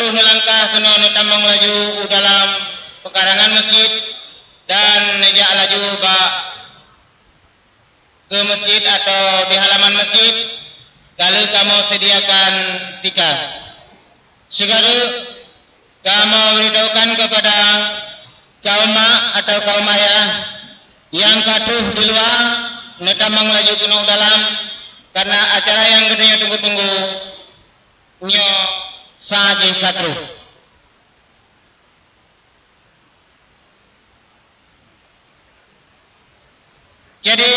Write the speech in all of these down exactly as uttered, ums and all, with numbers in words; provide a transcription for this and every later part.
Neulangkah keunoe neutamong laju u dalam peukarangan masjid dan neujak laju bak keu masjid atau di halaman masjid, ka lheueh kamoe sediakan tika. Sigareuk kamoe beuritahukan keupada kaum mak atau kaum ayah nyang ka troh di luwa, neutamong laju keunoe u dalam, karena acara nyang geutanyoe tunggu-tunggu nyoe saát jih ka troh. Jadi,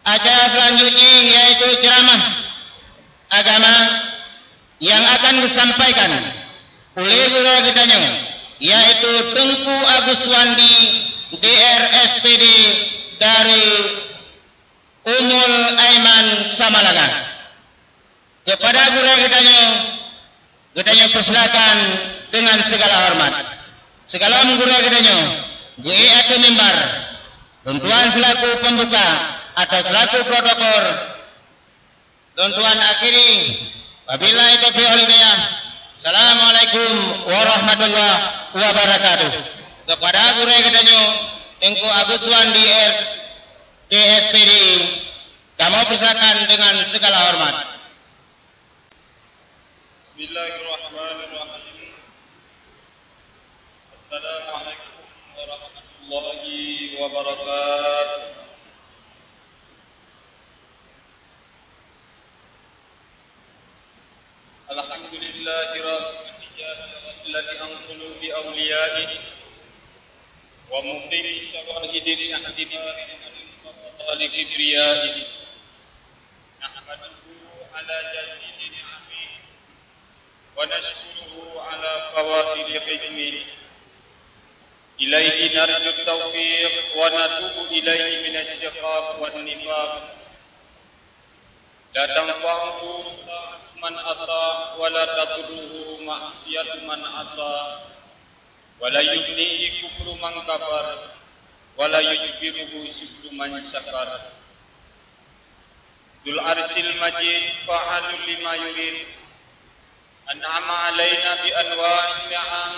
acara selanjutnya yaitu ceramah agama yang akan disampaikan oleh gurée geutanyoe, yaitu Teungku Agus Wandi, D R S P D dari Umul Aiman Samalanga. Keupada gurée geutanyoe, geutanyoe peusilakan deungon sigala horeumat. Sigohlom gurée geutanyoe geuék ateueh mimbar, lôn tuan seulaku peumbuka atau seulaku protokol, lôn tuan akhiri. Wabillahi taufiq wal hidayah. Assalamualaikum warahmatullahi wabarakatuh. Keupada gurée geutanyoe, Teungku Agus Wandi, D R S P D, kamoe peusilakan deungon sigala horeumat. Bismillahirrahmanirrahim. Assalamualaikum warahmatullahi wabarakatuh. Alhamdulillahi rabbil ladzi an qulubi awliyaihi wa muqimi syawahidil i'tibari wa kibriyaihi. Nahmaduhu ala jalili ni'amihi wa nasykuruhu ala fawatili hikmihi. Ilaihi narju taufiq wa natubu ilaihi minasy syiqaq wan nifaq. La tanfa'uhu ta'atu man atha wa la tadurruhu ma'siyatu man asa. Wa la yughnihi kufru man kafar wa la yujbiruhu syukru man syakar. Dzul Arsyil Majid fa'alun lima yurid. An'ama 'alaina bi anwa'in ni'am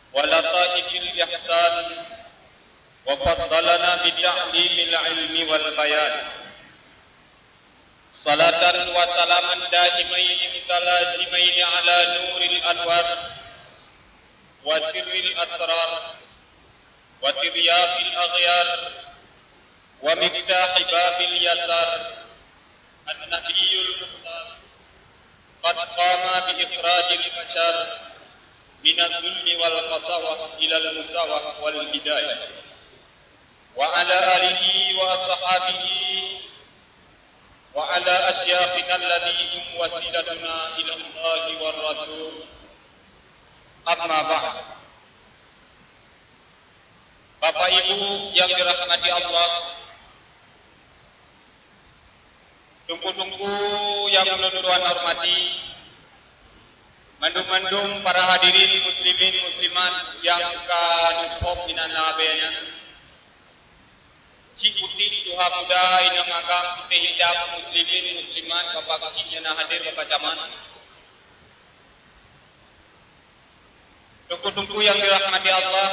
wa lataifil ihsan wa faddalana bi ta'limil ilmi wal bayan. Salatan wa salaman daimaini mutalazimaini ala nuril anwar wa sirril asrar wa tiryaqil aghyar wa miftahi babil yasar, an-nabiyyul mukhtar, qad qama bi ikhrajil bashar minaz zulmi wal qasawah ilal musawah wal hidayah, wa ala alihi wa ashabihi wa ala asyakhina alladhi hum wasilatuna ila Allahi war Rasul. Amma ba'd. Bapak Ibu yang dirahmati Allah, teungku-teungku yang ulôn tuan hormati, mandum-mandum para hadirin muslimin muslimat nyang ka neuphom inan lam abée nyan. Cit putéh tuha muda inong agam, putéh itam, muslimin muslimat, Bapak Keuchik nyang na hadir, Bapak Camat. Teungku-teungku nyang dirahmati Allah,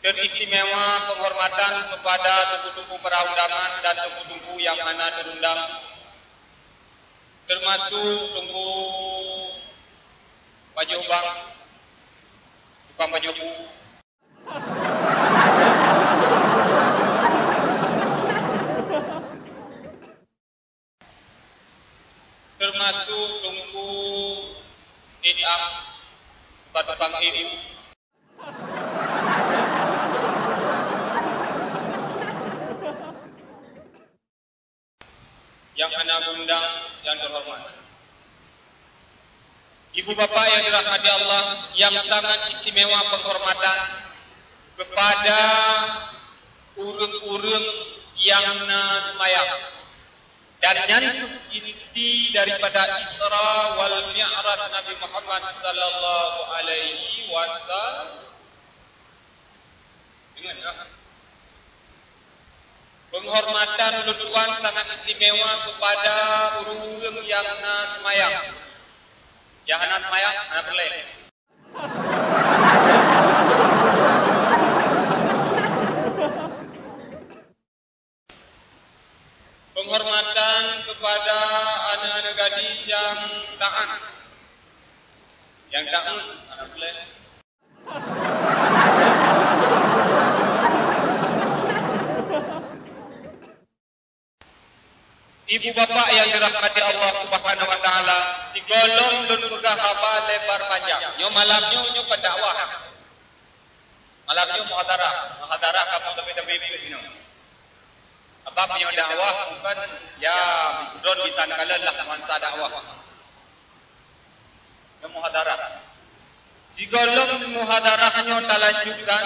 dan istimewa penghormatan kepada teungku-teungku para undangan dan teungku-teungku nyang hana teurundang, termasuk Teungku Pajoh Bang, tukang pajoh bu, termasuk Teungku Idam, tukang-tukang ibu, nyang hana geuundang nyang teuhoreumat. Ibu bapak nyang dirahmati Allah, nyang sangat istimewa penghormatan kepada ureuëng-ureuëng nyang na seumayang. Dan nyan kheueh inti daripada Isra wal Mi'raj Nabi Muhammad sallallahu alaihi wasallam. Deungon, ya. Penghormatan ulôn tuan sangat istimewa kepada ureuëng-ureuëng nyang na seumayang. Hana peureulèe. Penghormatan kepada aneuk-aneuk gadis yang taat. Yang taat, hana peureulèe. Ibu bapak yang dirahmati Allah Subhanahu wa Taala, sigohlom lôn peugah haba lebar panjang. Nyoe malam nyoe, nyoe kon dakwah. Malam nyoe muhadharah. Muhadharah kamoe tapi-tapi ikut nyoe. Sebab nyoe dakwah bukan ya droeneuh bisa neukalon lah nuansa dakwah. Nyoe muhadharah. Sigohlom muhadharah nyoe talanjutkan,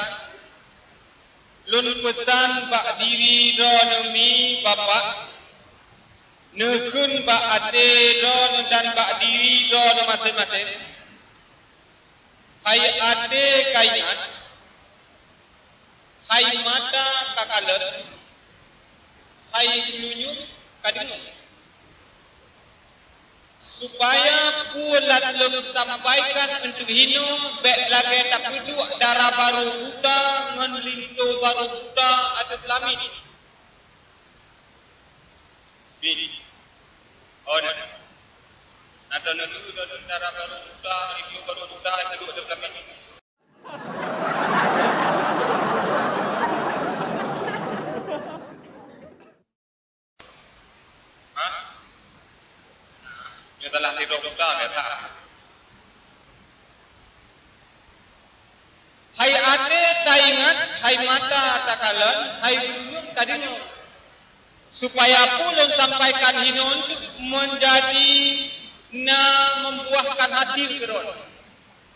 lôn peusan bak diri droeneuh mi bapak, neukheun bak até droeneuh dan bak diri droeneuh maséng-maséng, hai até ka ingat, hai mata ka kalon, hai kulunyueng ka deungoe. Supaya peue nyang lôn sampaikan untuk hinoe bék lagée tapeuduek dara barô buta ngon linto barô buta ateueh lamin. Bi. Oh, na. Na taneuk dara barô buta, linto barô buta ateueh lamin. Hah? Nyoe salah sidroe buta biasa. Hai até taingat, hai mata takalon, hai kulunyueng tadeungoe. Supaya peue lôn sampaikan hinoe untuk menjadi na membuahkan hasil keu droe.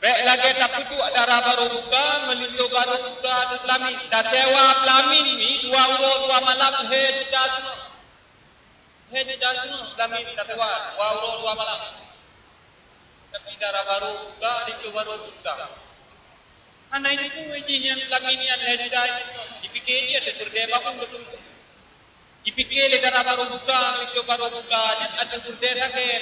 Bék lagée tapeuduek dara barô buta ngon linto barô buta ateueh lamin. Tasewa lamin nyoe dua uroe dua malam lhée juta singoh. Lhée juta singoh lamin tasewa dua uroe dua malam. Tapi dara barô buta, linto barô buta. Hana jiteupeue jih nyan lamin nyan lhée juta singoh. Jipike jih ateueh peureudée bangunan. Jipike lé dara barô buta, linto barô buta nyan ateueh peureudée lagée.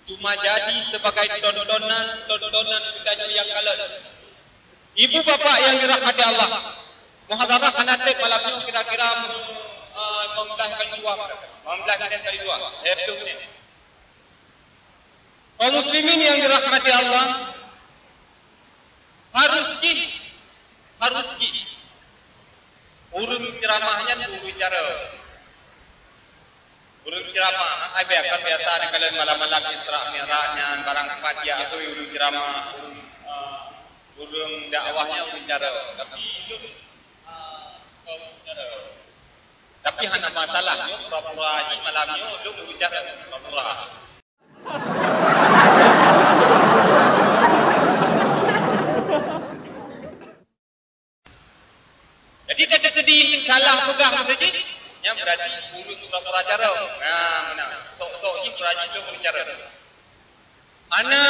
Cuma jadi sebagai tontonan, tontonan geutanyoe nyang kalon. Ibu bapak yang dirahmati Allah, muhadharah hana treb malam nyoe kira-kira, eh, lima belas kali dua, lima belas minit kali dua, eh, tujuh minit. Kaum muslimin yang dirahmati Allah, harus jih, harus jih. Ureuëng ceuramah nyan ureuëng cara. Ureuëng ceuramah, ai biasa kan biasa neukalon malam-malam Isra Mi'raj nyan barang pat ya tu ureuëng ceuramah, ureuëng, eh, ureuëng dakwah nyan ureuëng cara. Tapi lôn, eh, kaum cara. Tapi hana masalah nyoe pura-pura jih malam nyoe lôn ureuëng cara pura-pura. Jadi, teuka-teuka salah peugah meuseujid, nyan beurati ureuëng pura-pura cara. Nah, meunan. Sok-sok jih pura jih lôn ureuëng cara. Hana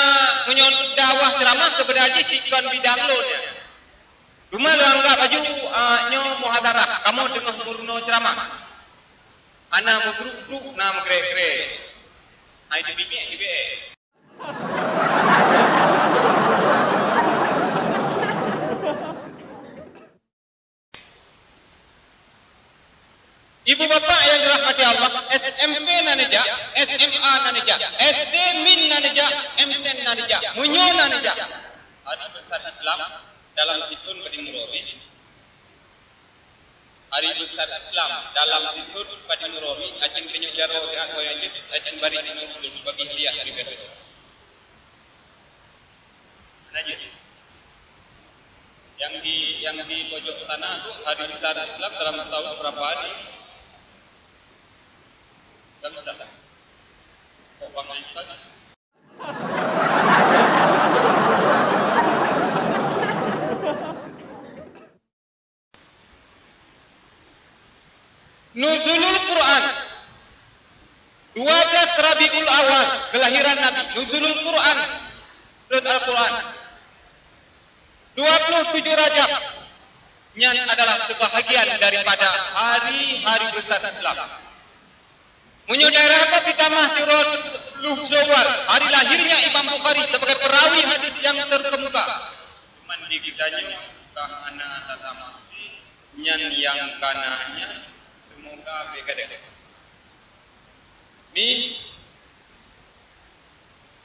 meunyoe dakwah ceuramah keubeudôh jih sikon bidang lôn nyan. Cuma lôn anggab laju, ah, nyoe muhadharah, kamoe teungoh meurunoe ceuramah. Hana meugruk-gruk, na meugrek-grek. Hai teubiet, teubiet. Ibu bapak yang dirahmati Allah, S M P na neujak, S M A na neujak, S D min na neujak, M Sen na neujak, meunyoe na neujak. Hari besar Islam dalam siphon Padum Uroe. Hari besar Islam dalam siphon Padum Uroe, ajeuen keunoe jaroe teuka keu nyang jeuet, ajeuen bari keunoe ulôn bagi hadiah dari Betul. Mana jeuet? Yang di, yang di pojok sana tu hari besar Islam dalam setahun berapa hari? Tak bisa. Kok bang Islam? Nuzulul Quran, dua belas Rabiul Awal, kelahiran Nabi. Nuzulul Quran, turun Al-Quran. Dua puluh tujuh Rajab, nyan adalah sebahagian daripada hari-hari Ustaz Islam. Meunyoe daerah Bapak tamah siuroe ploh Syawal, hari lahirnya Imam Bukhari sebagai perawi hadis yang terkemuka. Cuman di geutanyoe ka hana tatamah nyan nyang kana nyan, semoga beu gadôh. Mi,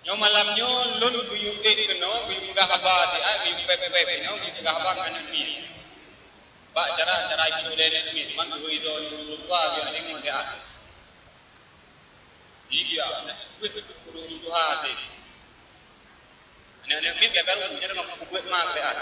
nyoe malam nyoe lôn geuyue ék keunoe, geuyue peugah haba siat, geuyue pèp-pèp keunoe, geuyue peugah haba ngon aneuk miet. Bak cara-cara ipeuleueh aneuk miet, man geuyue droe dua geuyue deungoe siat. Iya, aneuk miet geuyue droe dua siat. Aneuk-aneuk miet ka karu, nyan teuma peubuet mak siat.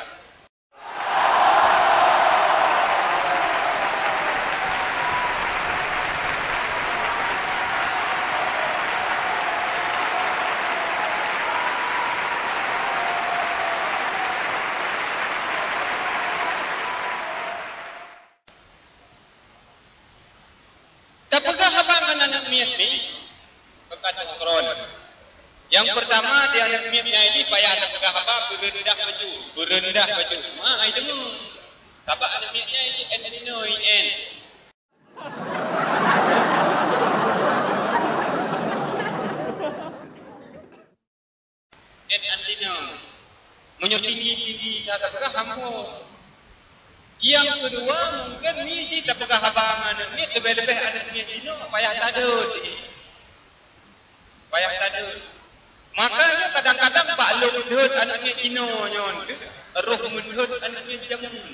Tapeugah haba ngon aneuk miet nyoe, keu ka troh uroe. Nyang peurtama, di aneuk miet nyan jih payah tapeugah haba, beureundah bacut, beureundah bacut. Ma, ai deungoe. Sabab aneuk miet nyan jih en dinoe, en. En antina. Meunyoe tinggi-tinggi that tapeugah hamba. Nyang keudua, mungken nyoe jih tapeugah haba ngon aneuk miet, leubeh-leubeh aneuk miet jinoe payah tadot jih. Payah tadot. Makanya kadang-kadang bak lôn dot aneuk miet jinoe nyoe, roh meudot aneuk miet jameun.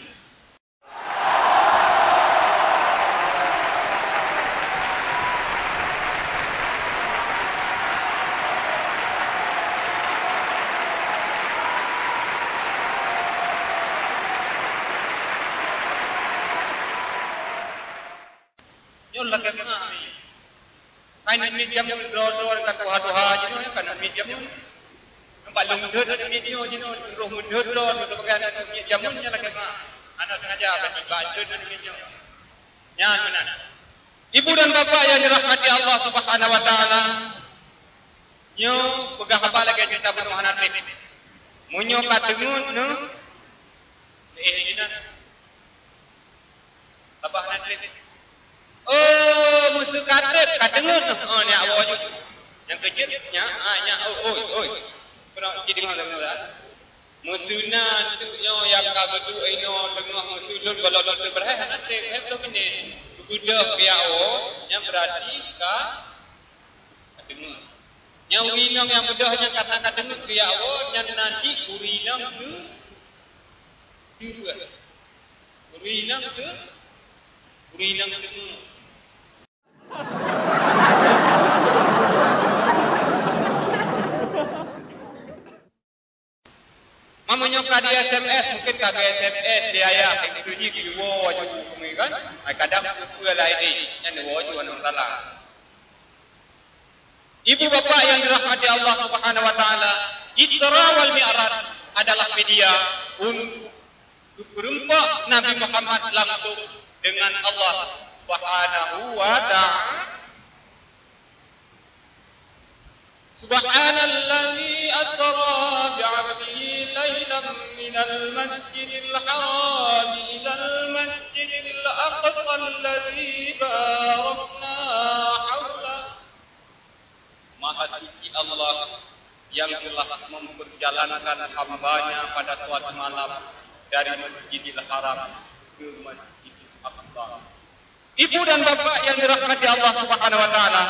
Nyoe lakèe meu'ah. Hai aneuk miet jameun, droe-droe ka tuha-tuha jinoe, ka aneuk miet jameun. Nampak lôn dot aneuk miet nyoe jinoe, roh meudot droe, sebagai aneuk miet jameun nyan lakèe meu'ah. Hana sengaja bak dot aneuk miet nyoe. Nyan meunan. Ibu dan bapak yang dirahmati Allah Subhanahu wa Taala, nyoe peugah haba lagèe cerita bunoe hana trép. Meunyoe ka teungeut nyoe, eh, inan. Sabab hana trép. Oh, meuseu ka trép, ka teungeut. Oh, nyak woe ju. Nyang keujeuet, nyak, ah, nyak, oh, oi, oi. Peunoh jadi masa-masa. Meuseu na teuk nyoe nyang ka geuduek inoe teungoh meuseu lôn, gohlom lôn teupeureuhée hana trép, hana trép. Geubeudôh keu nyak woe, nyan beurati ka ka teungeut. Nyang ureueng inong nyang beudôh nyan ka na ka teungeut keu nyak woe, nyan na di ureueng inong teu-, teureueh. Ureueng inong teu-, ureueng inong teungeut. Ma meunyoe ka di S M S, mungken ka di S M S di ayah, ka geuseuji geuwoe aju, kan? Ai kadang peue-peue laén, nyan woe aju aneuk salah. Ibu bapak yang dirahmati Allah Subhanahu wa Taala, Isra wal Mi'raj adalah media untuk geupeureumpok Nabi Muhammad langsung dengan Allah Subhanahu wa Taala. Subhanalladzi asra bi'abdihi lailan minal masjidil haram ilal masjidil aqsa alladzi barakna haulah. Maha suci Allah yang telah memperjalankan hamba-Nya pada suatu malam dari Masjidil Haram ke Masjidil Aqsa. Ibu dan bapak yang dirahmati Allah Subhanahu wa Taala,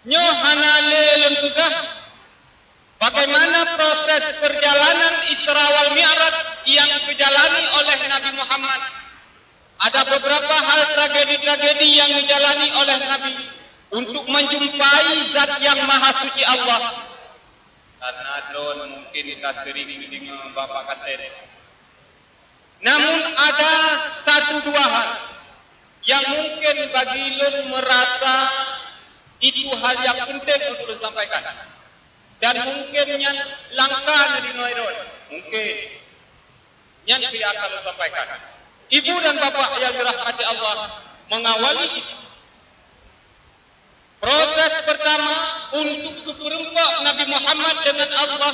nyoe hana lé lôn peugah bagaimana proses perjalanan Isra wal Mi'raj yang dijalani oleh Nabi Muhammad. Ada beberapa hal tragedi-tragedi yang dijalani oleh Nabi untuk menjumpai Zat yang Maha Suci Allah. Karena droeneuh mungkin ka sering mendengar bak-bak kaset. Namun ada satu dua hal yang mungkin bagi lôn merasa itu hal yang penting untuk lôn sampaikan. Dan mungkin nyan langka neudeungoe droeneuh. Mungkin. Nyan keuh nyang akan lôn sampaikan. Ibu dan bapak yang dirahmati Allah, mengawali itu, proses pertama untuk geupeureumpok Nabi Muhammad dengan Allah,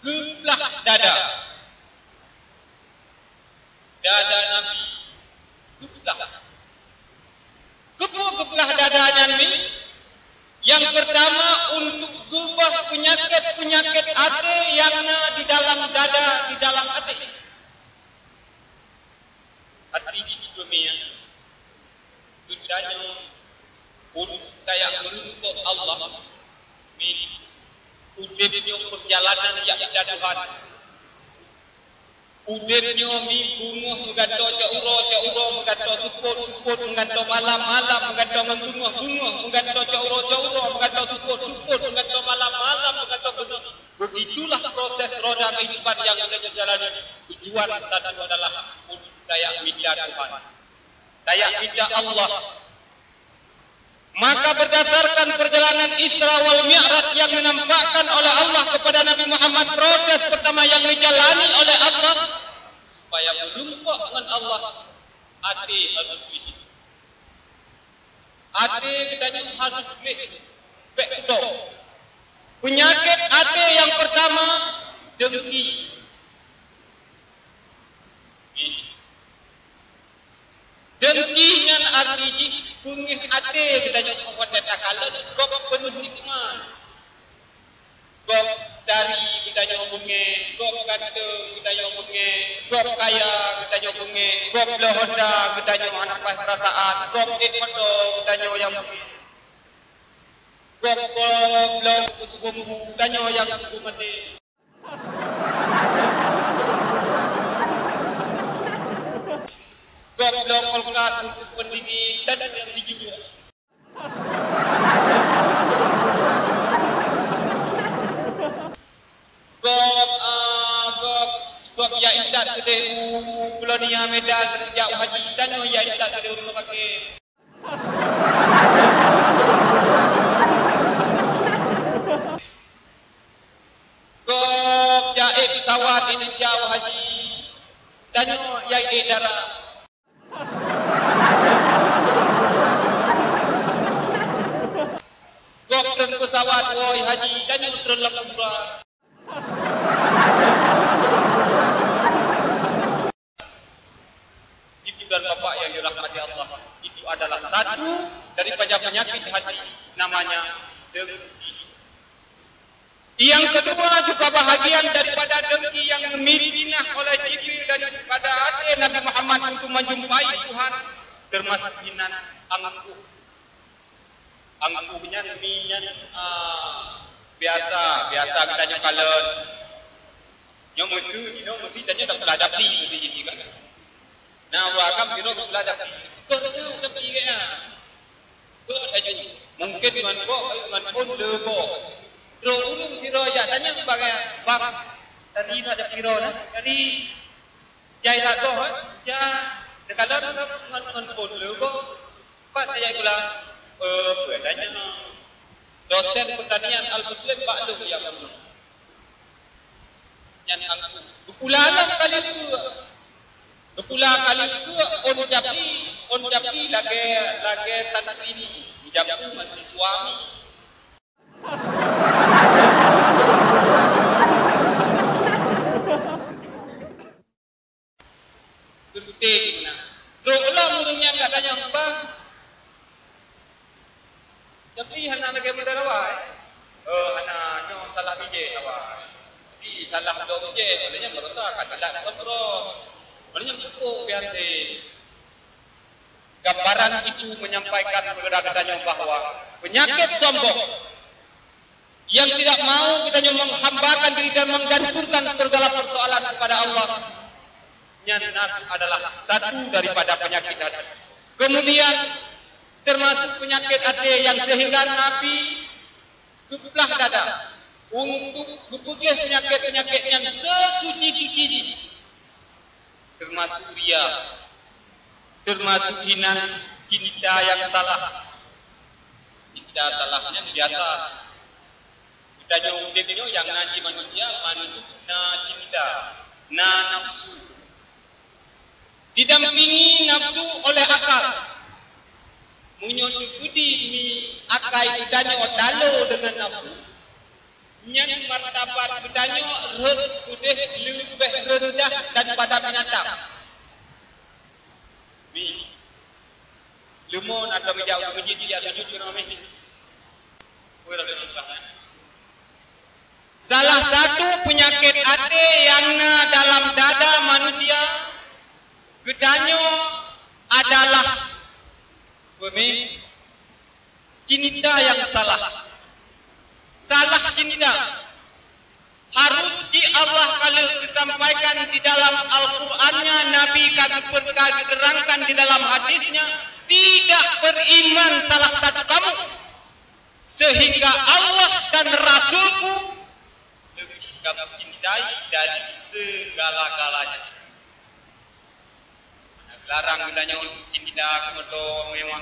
geublah dada. Dada Nabi geublah. Nyoe mi beungoh meugantoe cot uroe, cot uroe meugantoe seupôt, seupôt meugantoe malam, malam meugantoe ngon beungoh, beungoh meugantoe cot uroe, cot uroe meugantoe seupôt, seupôt meugantoe malam, malam meugantoe beungoh. Begitulah proses roda kehidupan yang kita jalani. Tujuan satu adalah untuk daya minta Tuhan. Daya minta Allah. Maka berdasarkan perjalanan Isra wal Mi'raj yang dinampakkan oleh Allah kepada Nabi Muhammad, proses pertama yang dijalani oleh Allah supaya meureumpok ngon Allah, até harus gleh. Até geutanyoe harus gleh, bék keudong. Peunyakét até nyang pertama, dengki. Dengki nyan arti jih beungéh até geutanyoe watée takalon gob peunoh nikmat. Gob tari geutanyoe beungéh, gob ganteng geutanyoe beungéh, gob kaya geutanyoe beungéh, gob bloe honda geutanyoe hana paih peurasaan, gob ék moto geutanyoe nyang beungéh. Gob, gob bloe seugumpue geutanyoe nyang seugumpue maté. Gob bloe kulkas untuk pendingin dan nyang sijuek. Gob, ah, gob, gob jak intat keudeh u Kolonia Medan jak haji, tanyoe jak intat keudeh u rumoh sakét. Gob jak ék pesawat Indonesia u haji, tanyoe jak ék darat. Gob treun pesawat woe haji, tanyoe treun lam kubra. Ibu dan bapak yang dirahmati Allah, itu adalah satu daripada penyakit hati, namanya dengki. Yang kedua juga bahagian daripada dengki yang dipinah oleh Jibril daripada até Nabi Muhammad untuk menjumpai Tuhan, termasuk hinan angkuh. Angkuh nyan mi nyan, ah, biasa, biasa geutanyoe kalon. Nyoe meusu, nyoe meusu tanyoe dak pula dapi meusu jih kan. Nah, wa kam kiro dak pula dapi. Kok tu dapi gaya? Kok laju? Mungkin ngon kok, ngon pun le kok. Terus ureueng sira jak tanya sebagai bab tadi tak jak kiro nah. Tadi Jai that boh, eh? Ya, neukalon ngon, ngon phon leuboh. Pat tajak sikula, eh, peue tanya. Dosen pertanian Al-Muslim bak lôn ya, Guru. Nyan angku. Geupula lom kali dua. Geupula kali dua, ôn japi, ôn japi lagèe, lagèe santri ni. Japu masih suami. Geuteuk na. Trok lom ureueng nyan ka tanyong, "Bah, tapi hana lagèe model awai?" "Oh, hana, nyoe salah bijèh awai." Jadi, salah dua bijèh, oleh nyan baroesa ka teulat sombong. Oleh nyan pupuk pih até. Gambaran itu menyampaikan kepada geutanyoe bahwa penyakit sombong yang tidak mau geutanyoe menghambakan diri dan menggantungkan segala persoalan kepada Allah, nyan adalah satu daripada penyakit hati. Kemudian, termasuk penyakit até yang sehingga Nabi geuplah dada untuk geupeugléh peunyakét-peunyakét nyang seusuci-suci jih, teumasuk ria, teumasuk hinan cinta nyang salah. Cinta salah nyan biasa. Geutanyoe udép nyoe nyang na di manusia, mandum na cinta, na nafsu. Didampingi nafsu oleh akal. Meunyoe teukeudi mi akai geutanyoe talo deungon nafsu, nyan martabat geutanyoe rhot udép leubeh reundah daripada binatang. Mi, leumon atau meujak u meujid, jak sujud keunoe mi. Wira lé sumpah, eh. Salah satu penyakit até nyang na dalam dada manusia geutanyoe adalah peumin cinta nyang salah. Salah cinta harus di Allah ka lheueh geusampaikan di dalam Al-Qur'an-Nya, Nabi ka geupeu-, ka geuterangkan di dalam hadis-Nya, tidak beriman salah satu kamu sehingga Allah dan Rasul-Ku lebih kamu cintai dari segala-galanya. Hana geularang geutanyoe cinta keu moto mewah.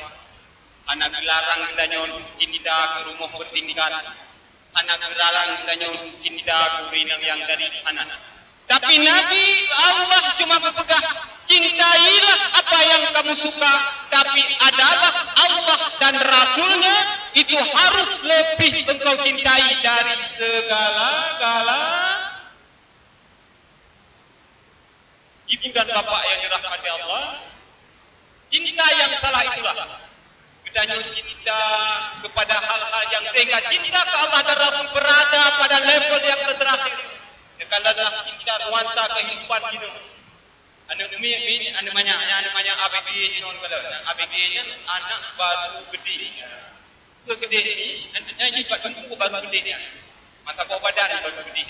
Hana geularang geutanyoe cinta keu rumoh bertingkat. Hana geularang geutanyoe cinta keu ureueng nyang dari hana. Tapi Nabi, Allah cuma geupeugah, "Cintailah apa yang kamu suka, tapi adalah Allah dan Rasul-Nya, itu harus lebih engkau cintai dari segala-gala." Ibu dan bapak yang dirahmati Allah, cinta yang salah itulah geutanyoe cinta kepada hal-hal yang, sehingga cinta ke Allah dan Rasul berada pada level yang terakhir. Neukalon lah cinta nuansa kehidupan jinoe. Aneuk miet, miet, aneuk manyak, nyan aneuk manyak A B G jinoe neukalon. Nyan A B G nyan anak baru gede. Peue gede ni? Aneuk nyan jih bak teungku baru gede nyan. Masa boh badan baru gede.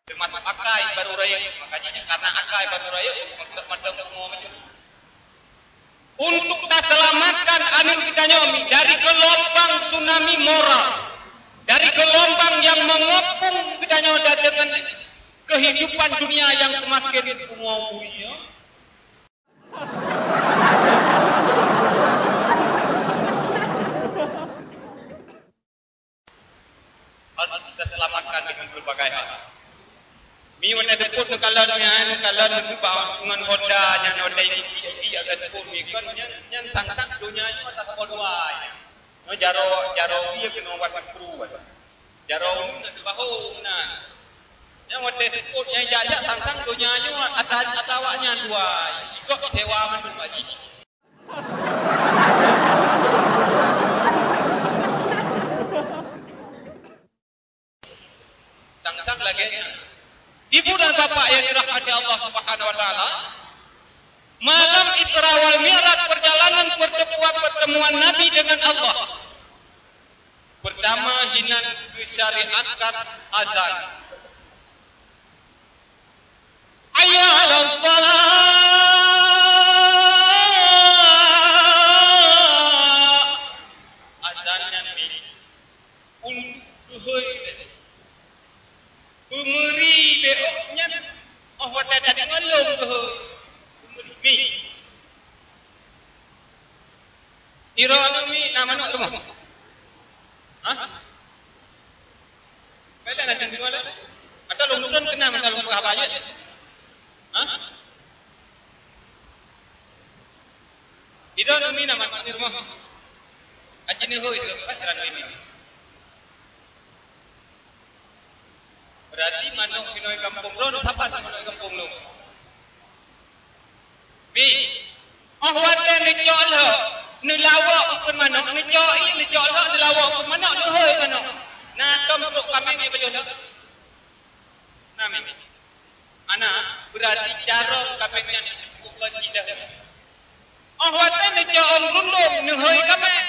Teumasuk akai baru rayeuk, makanya karena akai baru rayeuk, maka mandum pungo maju. Untuk taselamatkan aneuk geutanyoe dari gelombang tsunami moral, dari gelombang yang mengepung geutanyoe da-, dengan kehidupan dunia yang semakin pungo bui nyoe. Harus kita selamatkan dengan berbagai hal. Mi watèe seupôt neukalon, mi ai neukalon, neubah ngon Honda nyan, Honda ini, ini ada seupôt mi kon nyan, nyan sang-sang donya nyoe atas po dua nyan. Nyoe jaroe, jaroe ie keunoe wat kru. Jaroe ulôn na di bahô meunan. Nyan watèe seupôt nyang jak-jak sang-sang donya nyoe ata-, ata awaknyan dua. Ikot sewa mandum aji. Sang-sang lagèe nyan. Ibu dan bapak yang dirahmati Allah Subhanahu wa Taala, malam Isra wal Mi'raj, perjalanan pertemuan, pertemuan Nabi dengan Allah. Pertama, hinan geusyariatkan azan. Hayya 'alas shalah. Azan nyan mi untuk keuhôi. Peumeuri beuôk nyan, 'oh watèe tadeungoe lom keuhôi. Peumeuri mi. Droeneuh mi na manok rumoh? Hah? Kalian ada dua lah. Atau lôn turun kena mata lôn haba jeuet? Hah? Droeneuh mi na manok di rumoh? Aji neuhôi di tempat jalan mi. Berarti manok keunoe gampông droeneuh sapat manok gampông lôn. Mi, 'oh watèe neucok lhok, neulawok eungkôt manok, neucok ié, neucok lhok, neulawok eungkôt manok, neuhôi manok. Na tom trok kaméng ié pajoh lhok? Na, mi. Ana, berarti carông kaméng nyan bukan indah. 'Oh watèe neucok ôn rundong, neuhôi kaméng.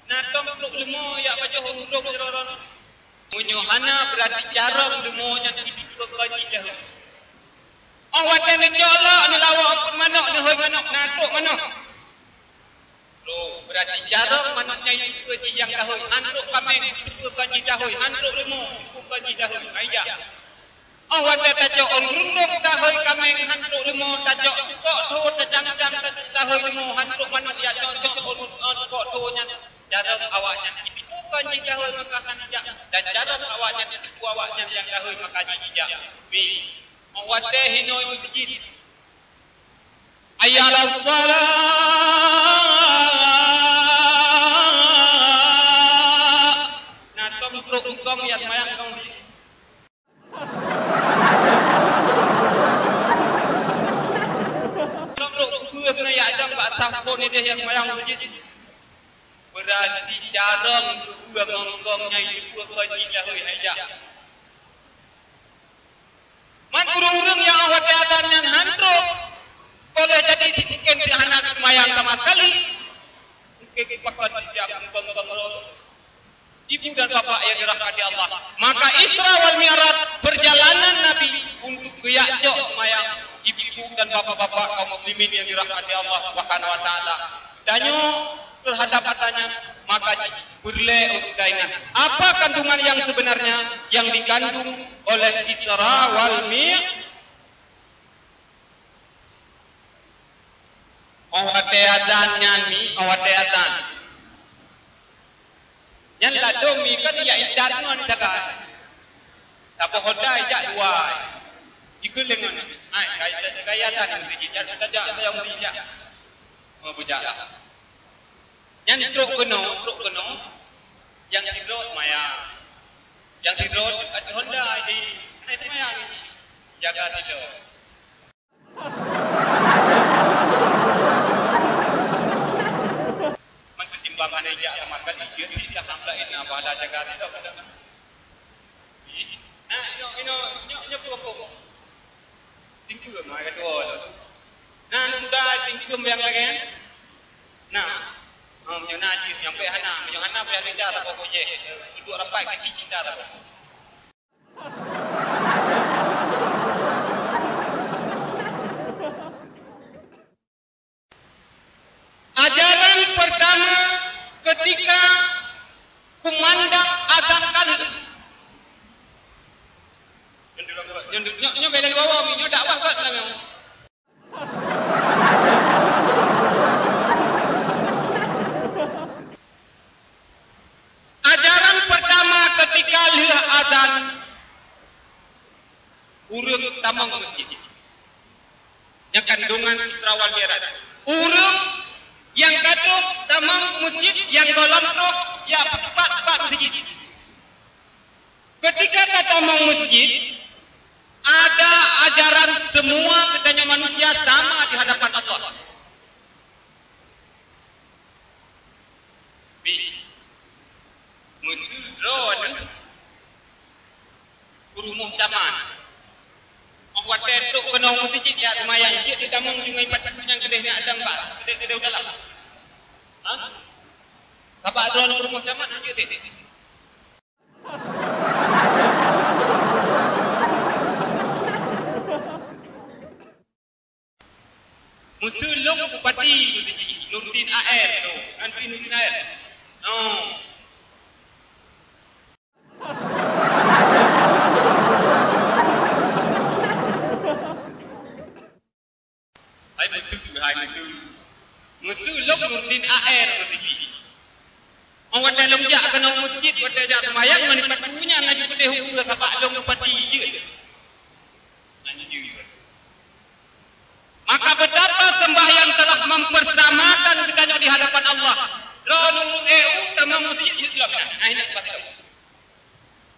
Na tom trok leumo jak pajoh ôn rundong sidroe-droe nyoe. Meunyoe hana, berarti carông leumo nyan jiteupeue keu jih dahôi. 'Oh watèe neucok lhok, neulawok eungkôt manok, neuhôi manok, na trok manok. Trok, berarti carông manok nyan jiteupeue jih nyang dahôi, han trok kaméng jiteupeue keu jih dahôi, han trok leumo jiteupeue keu jih dahôi. Hai jak. 'Oh watèe tacok ôn rundong, dahôi kaméng, han trok leumo, tacok kok tho, tacang-cang, ta-, dahôi leumo, han trok manok jak cok-cok ôn, ôn kok tho nyan. Carông awaknyan jiteupeue keu jih dahôi maka han jak, dan carông awaknyan jiteupeue awaknyan nyang dahôi maka jih jijak. Mi, 'oh watèe hinoe meuseujid, "Hayya 'alas shalah!" Na tom trok eungkôt jak seumayang kong di. Trok kubu keuneuk jak dong bak saf phôn idéh jak seumayang meuseujid. Berarti carông kubu ngon eungkôt nyang jiteupeue keu Ui, hai jak. Man ureuëng-ureuëng nyang watée azan nyan han trok, boleh jadi mungken hana seumayang sama sekali. Mungken pakon sijak bengong-bengong. Ibu dan bapak yang dirahmati Allah, maka Isra wal Mi'raj perjalanan Nabi untuk geujak cok seumayang ibu-ibu dan bapak-bapak kaum muslimin yang dirahmati Allah Subhanahu wa taala. Tanyoe terhadap ata nyan, maka peureulée untuk taingat apa kandungan yang sebenarnya yang dikandung oleh Isra wal Mi'raj. Óh watée azan nyan mi, óh watée azan. Nyan ladôm mi kan jak intat ngon jaga. Saboh honda jak dua. Ikheun lé ngon. Ai, kai, kai azan ngon sijik, jak, jak, jak, jak, jak. Oh, bujak lah. Nyan trok keunoe, trok keunoe. Nyang sidroe seumayang. Nyang sidroe ateueh honda jih. Hana seumayang jih. Jaga sidroe. Man ketimbang hana jak sama sekali, jeuet cit ka hamba inna pahala jaga sidroe. Nah, inoe, inoe, nyoe, nyoe peue gampông. Tingkeue mai keudua tu. Nah, aneuk muda tingkeue nyang lagée nyan. Nah. Oh, meunyoe na cit nyang pek hana, meunyoe hana payah linda saboh projek. Duduk rapat kecil cinta saboh. Ajaran pertama ketika kumandang azan ka lheueh. Nyoe, nyoe, nyoe, nyoe bela bawa mi, nyoe dakwah buat dalam nyoe. Ajaran pertama ketika lheueh azan, ureuëng tamong masjid. Nyang kandungan Isra wal Mi'raj. Ureuëng nyang ka trok tamong masjid, nyang gohlom trok, ya, pat-pat masjid. Ketika ka tamong masjid, ada ajaran semua geutanyoe manusia sama di hadapan Allah. Bih, meuseu droeneuh u rumoh camat. Óh watée trok keunoe meuseujid jak seumayang, jeuet teutamong deungon pat-pat nyang keudeh nyan dang bak keudeh-keudeh dalam. Ha? Sabab droeneuh u rumoh camat jeuet teuh. Meuseu lôn bupati, Nurdin A R tu, Nurdin, Nurdin A R. Oh. Hai meuseu, hai meuseu. Meuseu lôn Nurdin A R meuseu. Óh watée lôn jak keunoe meuseujid, watée jak seumayang, ngon pat peue nyan laju keudeh ukeue sabab lôn bupati jeuet. Nyan jeuet. Maka betapa sembahyang telah mempersamakan geutanyoe di hadapan Allah. Droeneuh ureuëng E U tamong meuseujid jeuet lom. Nah, ini pasti.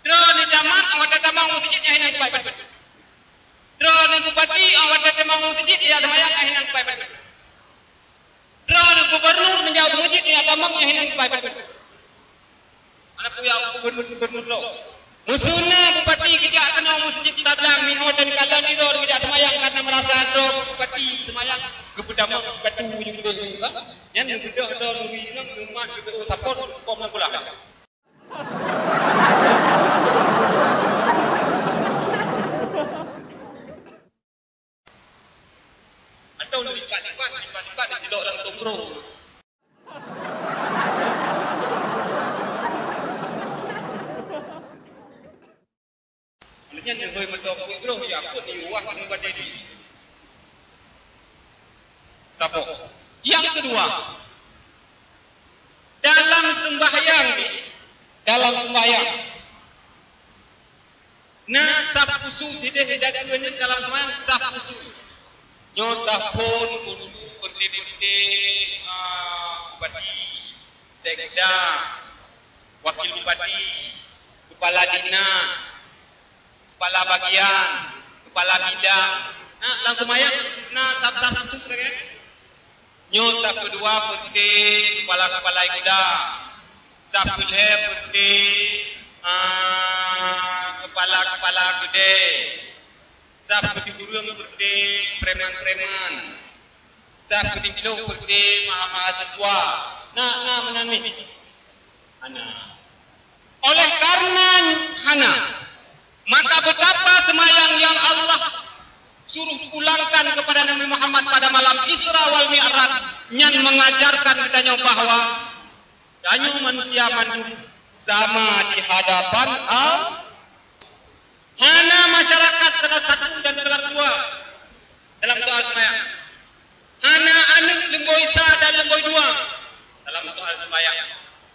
Droeneuh camat, awak tamong meuseujid nyang hinan kubai pat-pat. Droeneuh bupati, awak tamong meuseujid nyang seumayang nyang hinan kubai pat-pat. Droeneuh gubernur meunjaweueb meuseujid nyang tamong nyang hinan kubai pat-pat. Aneuk kuya gubernur, gubernur droe. Meuseu na bupati geujak keunoe meuseujid tablang, meunoe dan kalon droeneuh geujak seumayang karena merasa droe bupati seumayang geupeutamong batu ujong deh, kan? Nyan geudoh droeneuh ri ngon umat geudoh sapot pom lam bola. Atau lipat-lipat, lipat-lipat ditilok lam tongkrong. Lheueh nyan neuhôi meutoe keu droe, ya, keu di wah nibak jadi. Saboh. Yang kedua, dalam sembahyang ni, dalam sembahyang, na saf khusus sideh, idakeu nyan dalam sembahyang saf khusus. Nyoe saf phon untuk peunteng-peunteng, ah, bupati, sekda, wakil bupati, kepala dinas, kepala bagian, kepala bidang. Nah, lam seumayang na saf-saf khusus lagée. Nyoe saf keudua peunteng kepala-kepala sekda. Saf keulhée peunteng, ah, Keupala-keupala keudè, sab peusikureueng peureté preman-preman, sab peusiplôh peureté ma-, mahasiswa. Na, na meunan mi? Hana. Oleh karena hana, maka betapa seumayang nyang Allah suruh ulangkan kepada Nabi Muhammad pada malam Isra wal Mi'raj nyan mengajarkan geutanyoe bahwa tanyoe manusia mandum sama di hadapan Allah. Hana masyarakat kelas satu dan kelas dua dalam soal seumayang. Hana aneuk leumboi sa dan leumboi dua dalam soal seumayang.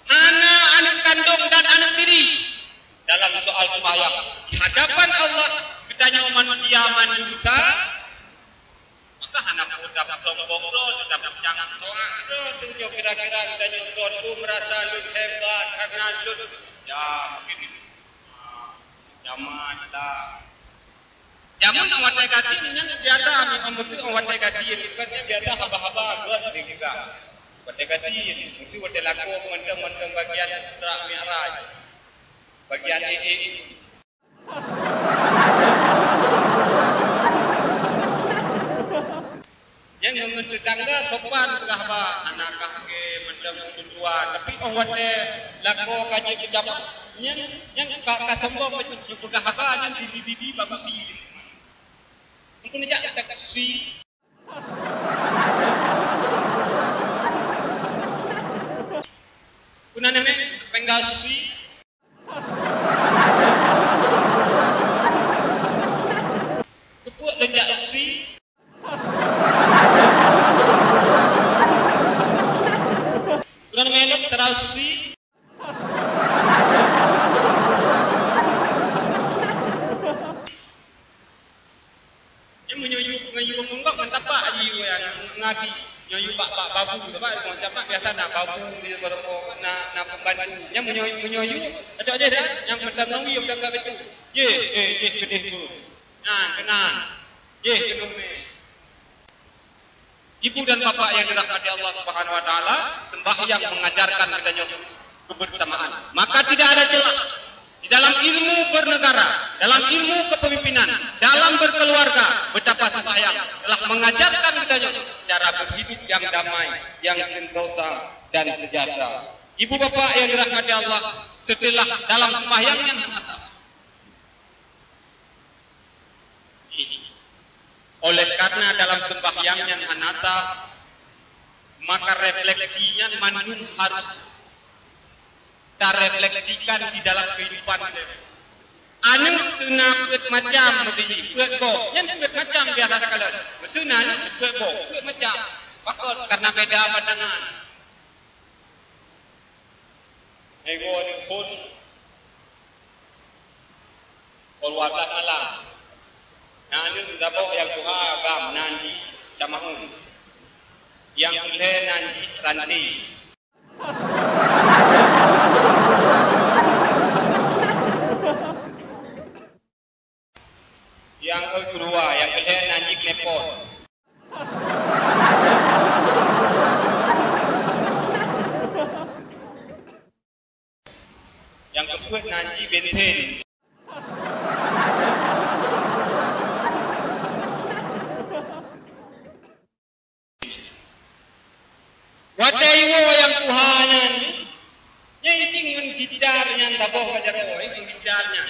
Hana aneuk kandong dan aneuk tiri dalam soal seumayang. Di hadapan Allah, geutanyoe manusia mandum sa-, Maka hana peue tapeusombong droe, tapeucang teulak droe. Tujoh kira-kira geutanyoe droe tu meurasa lôn hebat karena lôn, ya, mungkin, ah, jaman lah. Jameun watèe gasien nyan biasa, mi-, meuseu watèe gasien, bukan nyan biasa haba-haba gèt lé geuh. Watèe gasien, meuseu watèe lakoe mantong-mantong bagian Isra Mi'raj. Bagian ék-ék. Nyang ngon teutangga sopan peugah haba, hana kah ke mantong ureueng tuha, tapi 'oh watèe lakoe ka jeuet keu jabat, nyang, nyang ka, ka sombong bacut, nyang peugah haba nyan di, di, di, di bagusi. Engkau neujak taksi. Kuna nenek penggal si. Keupeue lôn jak si? Kuna nenek lôn tarau si. Nyan meunyoe yue, meunyoe yue meunggok ngon tapak jih yue ngon gaki. Nyoe yue bak, bak babu, tapak, ngon tapak biasa na babu, na, na pembantu. Nyan meunyoe, meunyoe yue, kacok jih dah, nyang peudong ngon wie, peudong kat situ. Jih, eh, jih keudeh tu. Nyan, keunan. Jih, keunan meh. Ibu dan bapak yang dirahmati Allah Subhanahu wa Taala, sembahyang mengajarkan geutanyoe kebersamaan. Maka tidak ada celah di dalam ilmu bernegara, dalam ilmu kepemimpinan, dalam berkeluarga, betapa sembahyang telah mengajarkan geutanyoe cara berhidup yang damai, yang sentosa dan sejahtera. Ibu bapak yang dirahmati Allah, setelah dalam sembahyang yang hana sah, oleh karena dalam sembahyang nyan hana sah, maka refleksi nyan mandum harus tarefleksikan di dalam kehidupan. Aneuk teuna peuet macam meusti jih, peuet boh. Nyan peuet macam biasa takalon. Meuseu na aneuk peuet boh, peuet macam. Pakon? Karena beda pandangan. Meuigoe aneuk phon pukul dua belas malam. Na aneuk saboh nyang tuha agam nan jih Camaun. Nyang peureulèe nan jih Ranté. Nyang keudua, nyang keulhèe nan jih Klepon. Nyang keupeuet nan jih Benten. Watèe iwoe nyang tuha nyan, nyan ijing ngon gitar nyan saboh ka jaroe, ngon gitar nyan.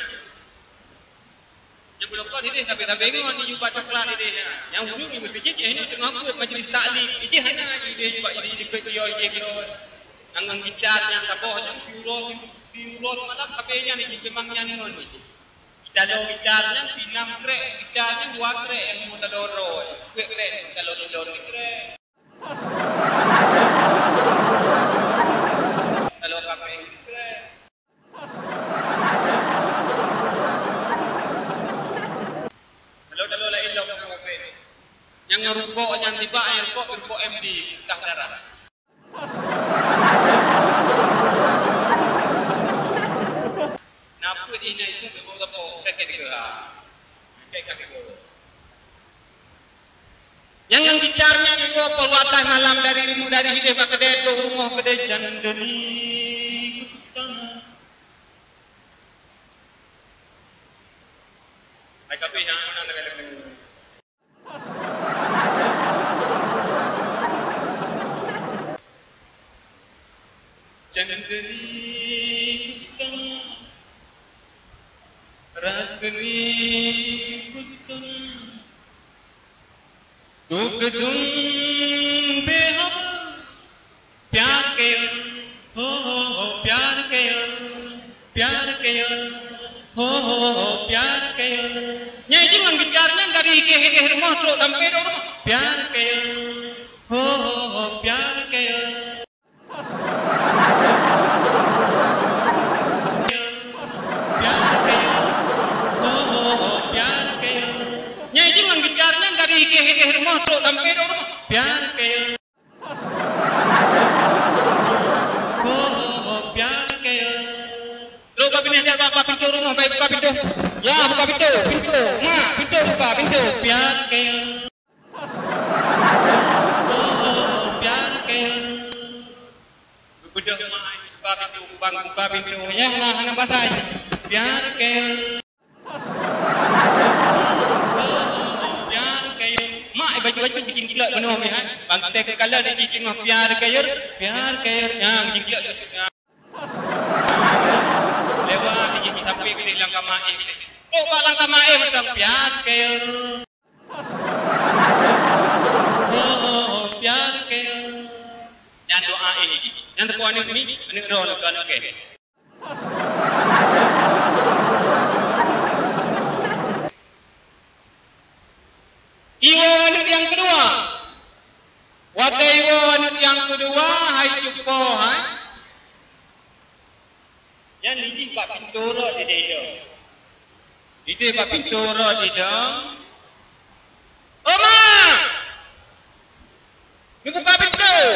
Nyang beulokot idéh sabé-sabé ngon, ijih bak coklat idéh nyan. Nyang ureueng i meuseujid, nyan teungoh peuet majlis taklim, ijih hana idéh bak idéh, idéh peuet yo idéh keudroe. Nyang ngon gitar nyan saboh nyan siuroe, siuroe seumalam sabé nyan ijih teumang nyan ngon. Taloe gitar nyan pih nam krek, gitar nyan dua krek nyang nyoe taloe droe. Peuet krek taloe lilon sikrek. Taloe kapeng sikrek. Taloe-taloe laén lom dua krek. Nyang ngon rukok nyan nibak nyang rukok, rukok M D, muntah darah. Na peuet jih na itu teupeue-teupeue, ka keu tiga. Ka keu tiga. Nyang ngon gitar nyan iwoe peuruatah malam dari rumoh, dari idéh bak keudè, trok rumoh keudè Chandni Gupta. Chandni kuch kama, Ratni kuch sona, tu kusum behab, pyar ke, ho, ho, ho, pyar ke, pyar ke, ho, ho, ho, pyar ke. Nyai jih ngon gitar nyan dari idéh-idéh rumoh trok sampai dok rumoh. Pyar ke, ho, ho, ho, pyar ke. Nyai jih ngon gitar nyan dari idéh-idéh rumoh trok sampai dok rumoh. Pyar ke. Trok bak binéh, jak bak, bak pintoe rumoh, bak buka pintoe. Ya, buka pintoe, pintoe. Mak, pintoe buka, pintoe. Pyar ke. Oh, pyar ke. Geubeudôh mak, buka pintoe, bang, buka pintoe. Nyang na hana basai. Pyar ke. Oh, pyar ke. Mak, baju-baju kucing gilak bunoe mi, ha. Bang, teh kala di kucing mah pyar ke. Pyar ke. Nyang kucing gilak. Lewat di sampai di dalam kamar eh. Oh, bak dalam kamar eh, macam pyar ke. Oh, pyar ke. Nyan doa eh. Nyan teuka aneuk ni, aneuk droe teuka aneuk ke. Iwoe aneuk nyang keudua. Watèe iwoe aneuk nyang keudua, hai cupo, hai. Nyan jih bak pintoe rot idéh idong. Idéh bak pintoe rot idong. "Oh, Ma! Neubuka pintoe!"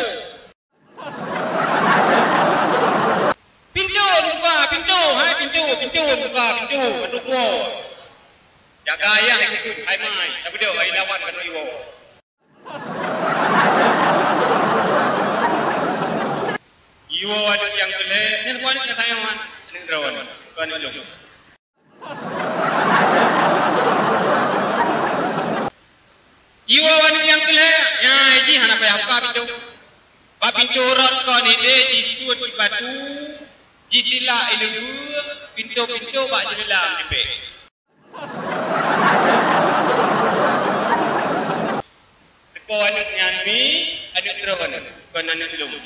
"Pintoe neubuka, pintoe, hai pintoe, pintoe neubuka, pintoe, pintoe buka." Jaga ayah ikut, hai mai, tapi dia hai lawan kata iwoe. Iwoe aneuk nyang keulhèe, nyan bukan aneuk gata nyoe, aneuk droe, bukan aneuk lôn. Iwoe aneuk nyang keulhèe, nyan jih hana payah buka pintoe. Bak pintoe rot kon idéh jisuet batu, jisilak ileubeu, pintoe-pintoe bak jeuleulam jipék. Teuka aneuk nyan mi, aneuk droe, kon aneuk lôn.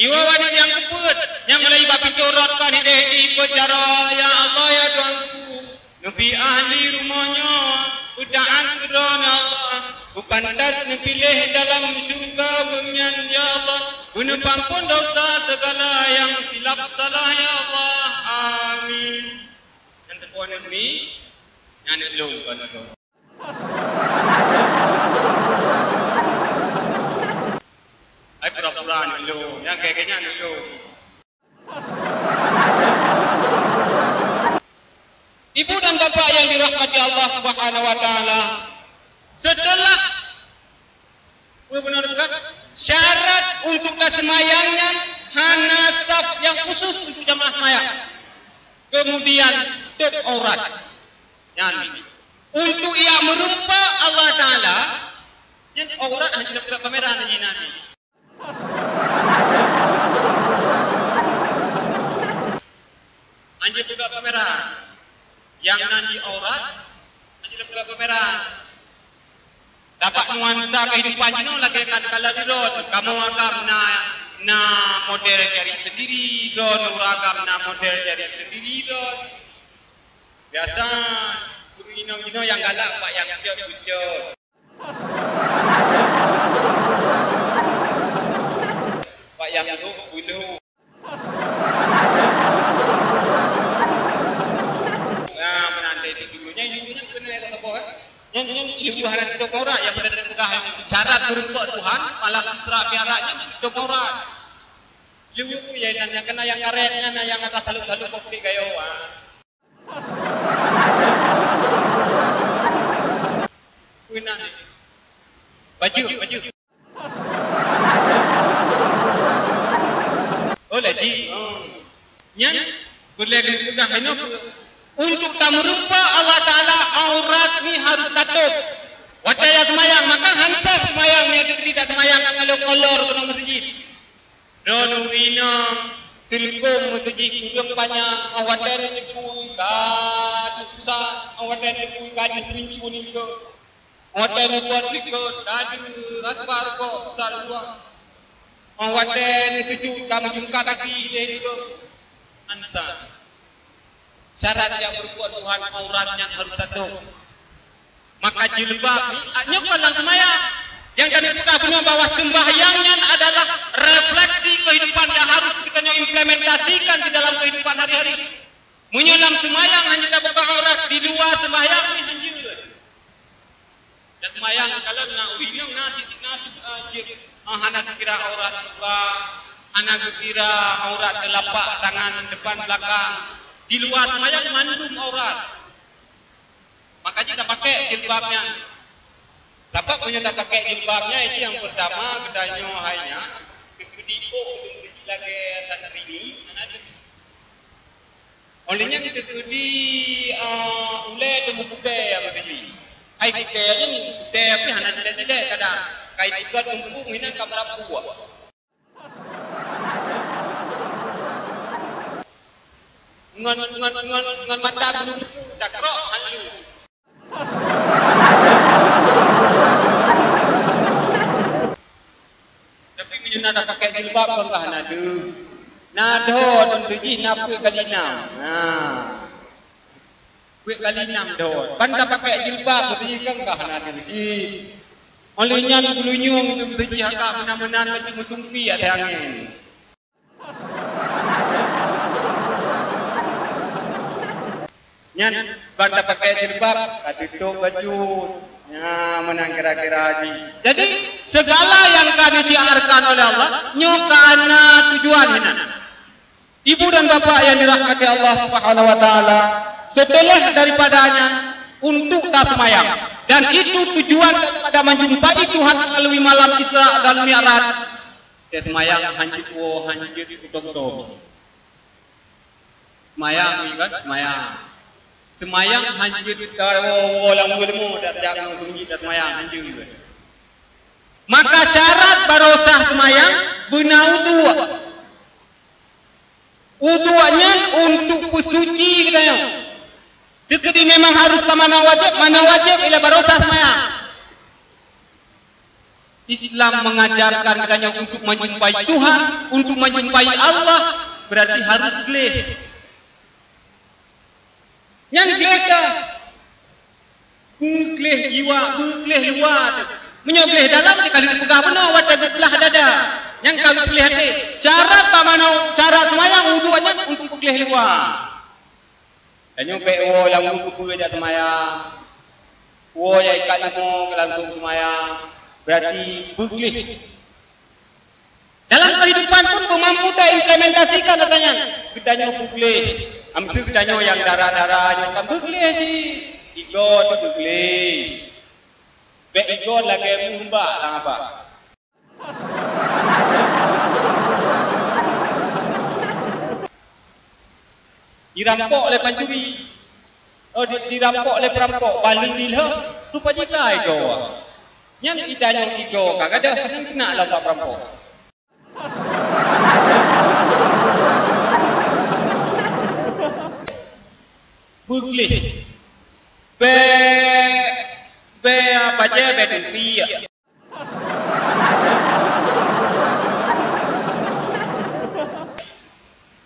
Iwoe aneuk nyang keupeuet, nyang mulai bak pintoe rot kon idéh jipeucara, "Ya Allah, ya Tuhanku, neubi ahli rumoh nyoe beutaát keu Droeneuh, ya Allah. Beupantas neupiléh dalam syeuruga gobnyan, ya Allah. Beuneupampon desya sigala nyang silap salah, ya Allah. Amin." Nyang teuka aneuk mi, nyan aneuk lôn kon aneuk lôn. Ai pura-pura aneuk lôn, nyang kèe-kèe nyan aneuk lôn. Ibu dan bapak yang dirahmati Allah Subhanahu wa Taala, setelah Peue bunoe teuka? Syarat untuk taseumayang nyan hana saf nyang khusus untuk jamaah seumayang. Kemudian tôb aurat. Nyan untuk jak meurumpok Allah Taala, nyan aurat hana jipeugah kamera na jinan. Hana jipeugah kamera. Nyang nan di aurat, hana jipeugah kamera. Dapat nuansa kehidupan jinoe lagèe kan kala di droen. Kamoe agam na, na model jari sendiri, droen ureueng agam na model jari sendiri droen. Biasa, ureueng inong jinoe nyang galak bak nyang jeuet beucot. Bak nyang lhok beulhok. Nah, meunan deh di dulu. Nyan ibu nyan keuneuk saboh, eh. Nyan, nyan ibu hana tutup aurat nyang meunan peugah syarat meurumpok Tuhan, malah Isra Mi'raj nyan tutup aurat. Ibu nyang nan nyang keuneuk nyang karet nyan, nyang atas taluk-taluk konflik gayo, ah. Peue nan? Bajeuk, bajeuk. Oh, lagi. Oh. Nyan, beulèe geupeugah keunoe, untuk tameurumpok Allah Taala, aurat ni harus tatôb. Watèe jak seumayang, maka han sah seumayang nyan Minggu nikeue. Watée neubuet nikeue, tadu asbar kok sat dua. Óh watée neusujut ka meujungkat gaki idéh nikeue. Ansa. Syarat nyang peureukon Tuhan aurat nyan harôh tatôb. Maka jilbab ni, ah, nyoe kon lam seumayang. Nyang kami peugah bunoe bahwa sembahyang nyan adalah refleksi kehidupan yang harus kita nyoe implementasikan di dalam kehidupan hari-hari. Meunyoe lam seumayang hana tabuka aurat, di luwa seumayang ni hanjeuet. Dan seumayang kalon na ureueng inong na sit, na sit, ah, jeuet, ah, hana geukira aurat luwa, hana geukira aurat teulapak tangan depan belakang. Di luwa seumayang mandum aurat. Maka jih tapakèk jilbab nyan. Sabab meunyoe tapakèk jilbab nyan, itu nyang peurtama geutanyoe hai nyan, teukeudi ôk lagèe santri ni, hana deuh. Óh lheueh nyan teukeudi, eh, ulèe teumeuputéh nyang teuji. Hai putéh nyan putéh pih hana jilèt-jilèt kadang. Kai tiga tumpuk hinan ka meurapuk. Ngon, ngon, ngon, ngon mata geulumpu takrok halu. Tapi meunyoe na tapakèk jilbab kon ka hana deuh. Na dho teuntèe jih na peuet kali nam. Ha. Peuet kali nam dho. Ban tapakèk jilbab teuntèe jih kon ka hana deuh cit. Óh lheueh nyan geulinyueng teuntèe jih haka meunan-meunan laju meutungki ateueh angèn. Nyan ban tapakèk jilbab, ka tutôp baju. Nya, meunan kira-kira jih. Jadi, segala yang ka disyiarkan oleh Allah, nyoe ka na tujuan hinan. Ibu dan bapak yang dirahmati Allah Subhanahu wa Taala, setelah daripada nyan, untuk taseumayang. Dan itu tujuan daripada menjumpai Tuhan melalui malam Isra dan Mi'raj. Teuh seumayang hanjeuet woe, hanjeuet kutong-tong. Seumayang, iya kan? Seumayang. Seumayang hanjeuet woe, woe lam leumo, dak jak ngon sunyi dak seumayang, hanjeuet. Maka syarat baroe sah seumayang, beuna udhu. Udhu nyan untuk peusuci geutanyoe. Teukeudi memang harus ka manoe wajéb, manoe wajéb ilèe baroe sah seumayang. Islam mengajarkan geutanyoe untuk menjumpai Tuhan, untuk menjumpai Allah, berarti harus gleh. Nyan gleh ka. Beugleh jiwa, beugleh luwa teuh. Meunyoe gleh dalam, teuh ka lheueh peugah bunoe, watèe geupeulah dada. Nyan ka geupeugleh até. Syarat bak manoe, syarat seumayang udhu nyan untuk beugleh luwa. Tanyoe bèk woe lam ruku peue jak seumayang. Woe jak ikat leumo langsung seumayang. Berarti beugleh. Dalam kehidupan pun beumampu taimplementasikan ata nyan. Geutanyoe beugleh. Amseu geutanyoe nyang dara-dara nyoe kan beugleh cit. Igoe teuh beugleh. Bèk igoe lagèe muh bak lam abah. Dirampok lé pancuri. Oh, di, dirampok lé perampok, baleue dilheueh, rupa jih ka igoe. Nyan geutanyoe igoe ka gadôh, nyan keunak lom bak perampok. Beugleh. Bèe, bèe bajèe, bèe tupi.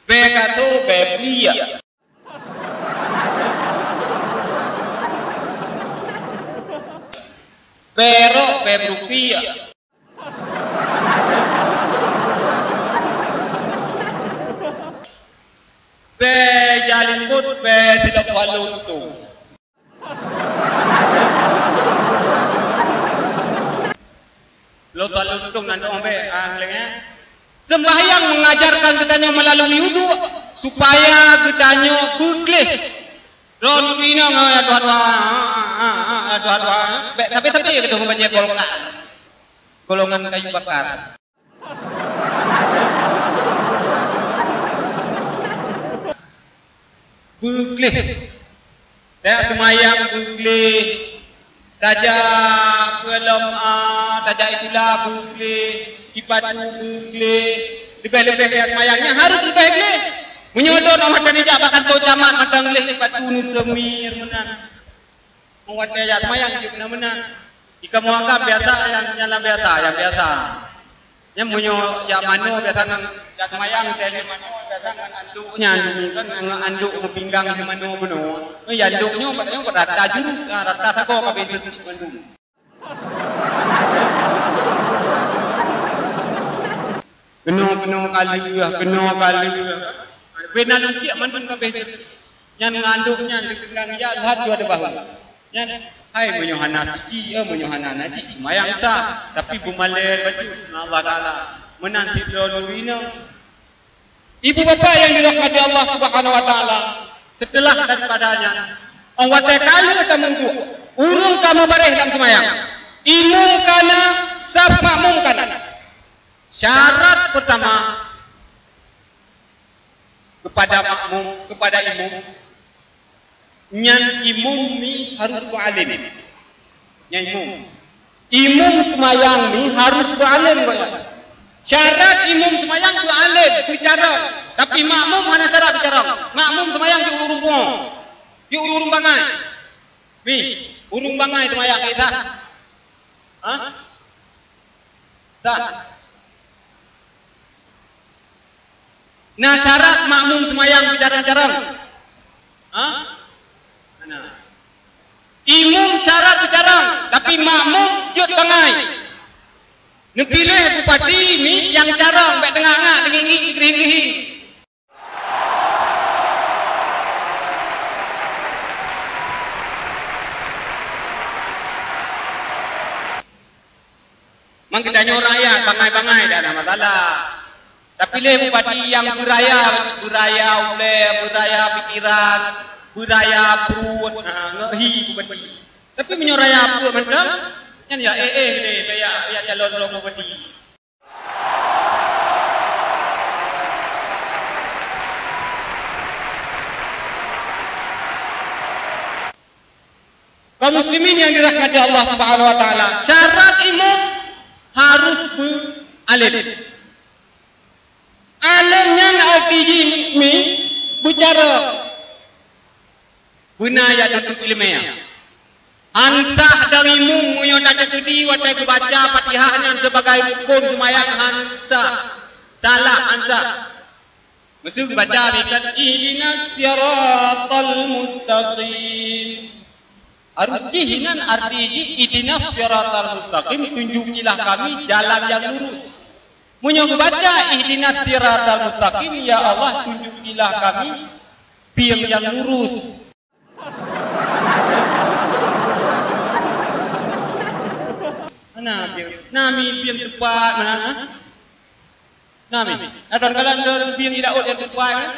Bèe kato, bèe pliek. Bèe rok, bèe peurupiek. Bèe jalingkot, bèe silop palong tu. Lôn tuan lôn tueng nan dong bèe, ah, leng, eh. Sembahyang mengajarkan geutanyoe melalui udhu supaya geutanyoe beugleh. Droeneuh inong, eh, dua-dua, ah, ah, ah, dua-dua, eh. Bèk tapi-tapi geutanyoe banyak golongan. Golongan kayu bakar. Beugleh. Tajak seumayang beugleh. Tajak peulom, a, tajak sikula beugleh. Sipatu beugleh. Leubeh-leubeh tajak seumayang nyan harôh leubeh gleh. Meunyoe droeneuh mantong jak bak kantô camat mantong gleh sipatu neuseumir meunan. Watèe jak seumayang jeuet meunan-meunan. Di kamoe agam biasa nyang, nyang biasa, nyang biasa. Nyan meunyoe jak manoe biasa ngon jak seumayang, watèe jeuet manoe biasa ngon anduk nyan, kan ngon anduk meupinggang si manoe bunoe. Nyan anduk nyoe, nyoe rata jurus, ah, rata sagoe ka bèe seutik mandum. Keunoe, keunoe ka lheueh, keunoe ka lheueh. Bèe na lôn tiek mandum ka bèe. Nyan ngon anduk nyan, dikeue ngon ija, lheueh dua di bahu. Nyan, hai meunyoe hana suci, eh, meunyoe hana najis, seumayang sah. Tapi beumalèe bacut ngon Allah Taala. Meunan sidroe nuri inong. Ibu bapak yang dirahmati Allah Subhanahu wa Taala, setelah daripadanya, 'oh watèe ka lheueh tameuduek, ureueng ka meubareh lam seumayang. Imum ka na, saf makmum ka na. Syarat pertama kepada makmum, kepada imum, nyan imum mi harus beualim. Nyan imum. Imum seumayang mi harus beualim, gobnyan. Syarat imum seumayang beualim, beucarông. Tapi makmum hana syarat beucarông. Makmum seumayang di ureueng pungo. Di ureueng bangai. Mi, ureueng bangai seumayang, eh, sah? Hah? Sah. Na syarat makmum seumayang beucarông-carông? Hah? Hana. Imum syarat beucarông, tapi makmum jeuet bangai. Neupiléh bupati mi nyang carông, bèk teungoh-ngoh teungieng-ngieng, geuhing-geuhing. Mang geutanyoe rakyat bangai-bangai dak na masalah. Tapi lé bupati nyang beuraya, beuraya ulèe, beuraya pikiran, beuraya pruet, ha, ngeuhi bupati. Tapi meunyoe raya pruet mantong, nyan ya éh-éh lé, bèk ya, ya calon droe bupati. Kaum muslimin yang dirahmati Allah Subhanahu wa Taala, syarat imum harus beualim. Alim nyan arti jih mi beucara beuna jak tuntut ileumèe. Hán sah dari imum meunyoe takeudi watèe geubaca Fatihah nyan sibagai rukon seumayang, hán sah. Salah, hán sah. Meuseu geubaca mikat, "Ihdinas siratal mustaqim." Harus jih nyan arti jih, "Ihdinas siratal mustaqim", tunjukilah kami jalan yang lurus. Meunyoe geubaca, "Ihdinas siratal mustaqim", ya Allah, tunjukilah kami pieng yang lurus. Mana pieng? Nami pieng teumpat mana? Nami. Datang kalan dalam pieng di laôt yang teumpat, eh?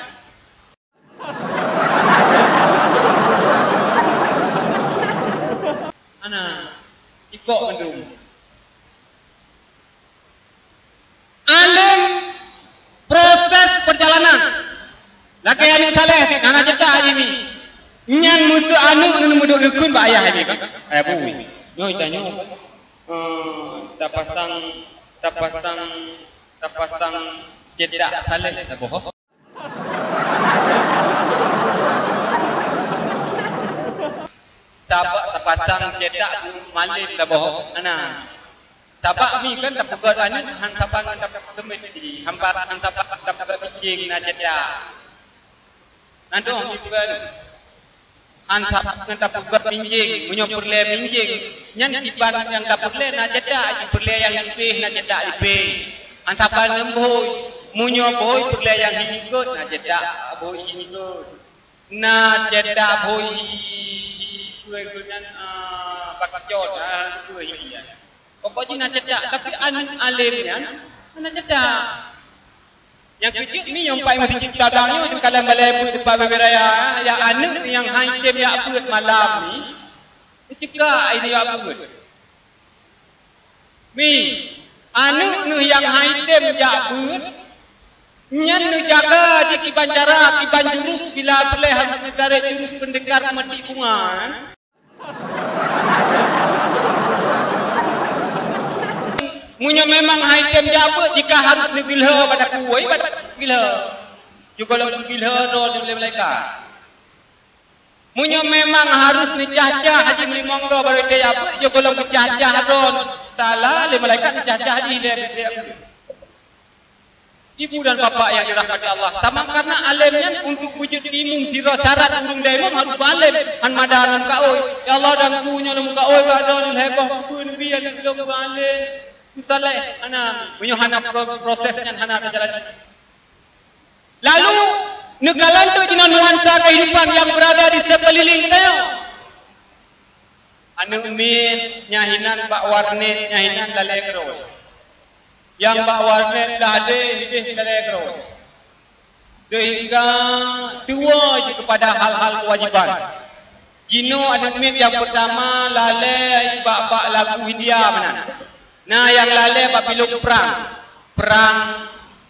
Ana, ikok mandum. Alim proses perjalanan. Lagèe aneuk saleh, hana jeda jih mi. Nyan meuseu aneuk nyoe meuduek dukun bak ayah jih kan. Ayah bui. Nyoe tanyoe. Eh, tapasang, tapasang, tapasang cedak saleh taboh. Sabab tapasang cedak malem taboh, ana. Sabab mi kan tapeugöt aneuk, han saban ngon tapeugöt teumèt, han saban ngon tapeugöt minjeng na cedak. Nyan dong mi peugöt. Han saban ngon tapeugöt minjeng, meunyoe peureulèe minjeng, nyan kiban nyang ka peureulèe na cedak, peureulèe nyang leubeh na cedak leubeh. Han saban ngon bhôi, meunyoe bhôi peureulèe nyang hi eungkôt na cedak bhôi hi eungkôt. Na cedak bhôi hi, hi, peue keu nyan, ah, bakcot, ah, peue hi nyan. Pokok jih na cedak, tapi aneuk alem nyan hana cedak. Nyang keujeuet mi nyang pai meuseujid ladang nyoe teukalon balèe beuet dipat bubé raya, ya aneuk nyang han item jak beuet malam ni, teuceuka ai jak beuet. Mi, aneuk neuh nyang han item jak beuet, nyan neujaga jih kiban cara, kiban jurus bila peureulèe han neutarek jurus pendekar meuti bunga, kan? Meunyoe memang han item jak beuet, jika harôh neugeulhô bak takue, bak geulhô. Jika lôn geulhô droe lé malaikat. Meunyoe memang harus neucah-cah Haji Meulimong goe baru teuyak beuet, jih gohlom geucah-cah droe. Salah lé malaikat neucah-cah jih lé. Ibu dan bapak yang dirahmati Allah, sama karena além nyan untuk beujeuet imum sidroe syarat ureueng dai imum harus beualém, han mada lom kaôi. Ya Allah, dan ku nyoe lom kaôi bak droe lhèe boh kubeue neubri lom beualém. Misalnya, hana, meunyoe hana pro-, proses nyan hana teujalan. Lalu, neukalon teuk jinoe nuansa kehidupan yang berada di sekeliling tanyoe. Aneuk miet nyang hinan bak warnet nyang hinan lalée keudroe. Nyang bak warnet dah lé hideh lalée keudroe. Sehingga tuwoe jih kepada hal-hal kewajiban. Jinoe aneuk miet nyang peurtama lalée bak-bak lagu India meunan. Na nyang lalée bak filem prang. Prang,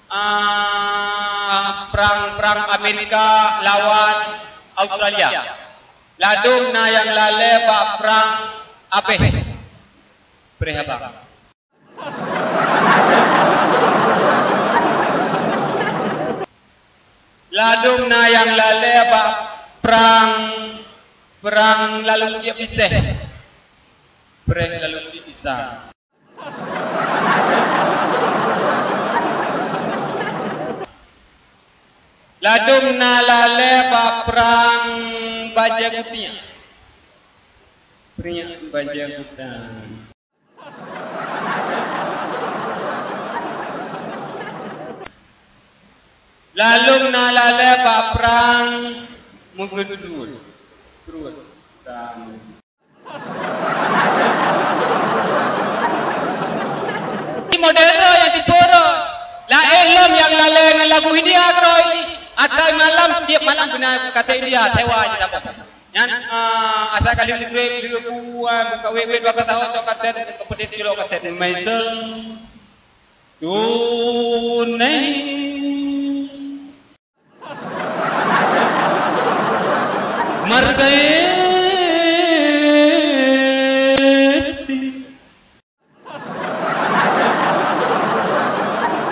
ah, prang, prang Amerika lawan Australia. Ladôm na nyang lalée bak prang abéh. Preh abang. Ladôm na nyang lalée bak prang, prang lalu tiep piseh. Preh lalu tiep pisang. Ladôm na lalée bak prang bajée gutiek. Priek bajée gutiek. Ladôm na lalée bak prang meugeudruet. Druet. Prang. Model droe nyang tipe droe. Laén lom nyang lalée ngon lagu India keudroe. Asai malam, tiep malam beuna kaset India, sewa jih saboh. Nyan, ah, asai ka lheueh grade, lheueh buan, buka wét-wét bak kaset, kaset, keupeudet kilo kaset. Meuseu tunai. Marga Esi.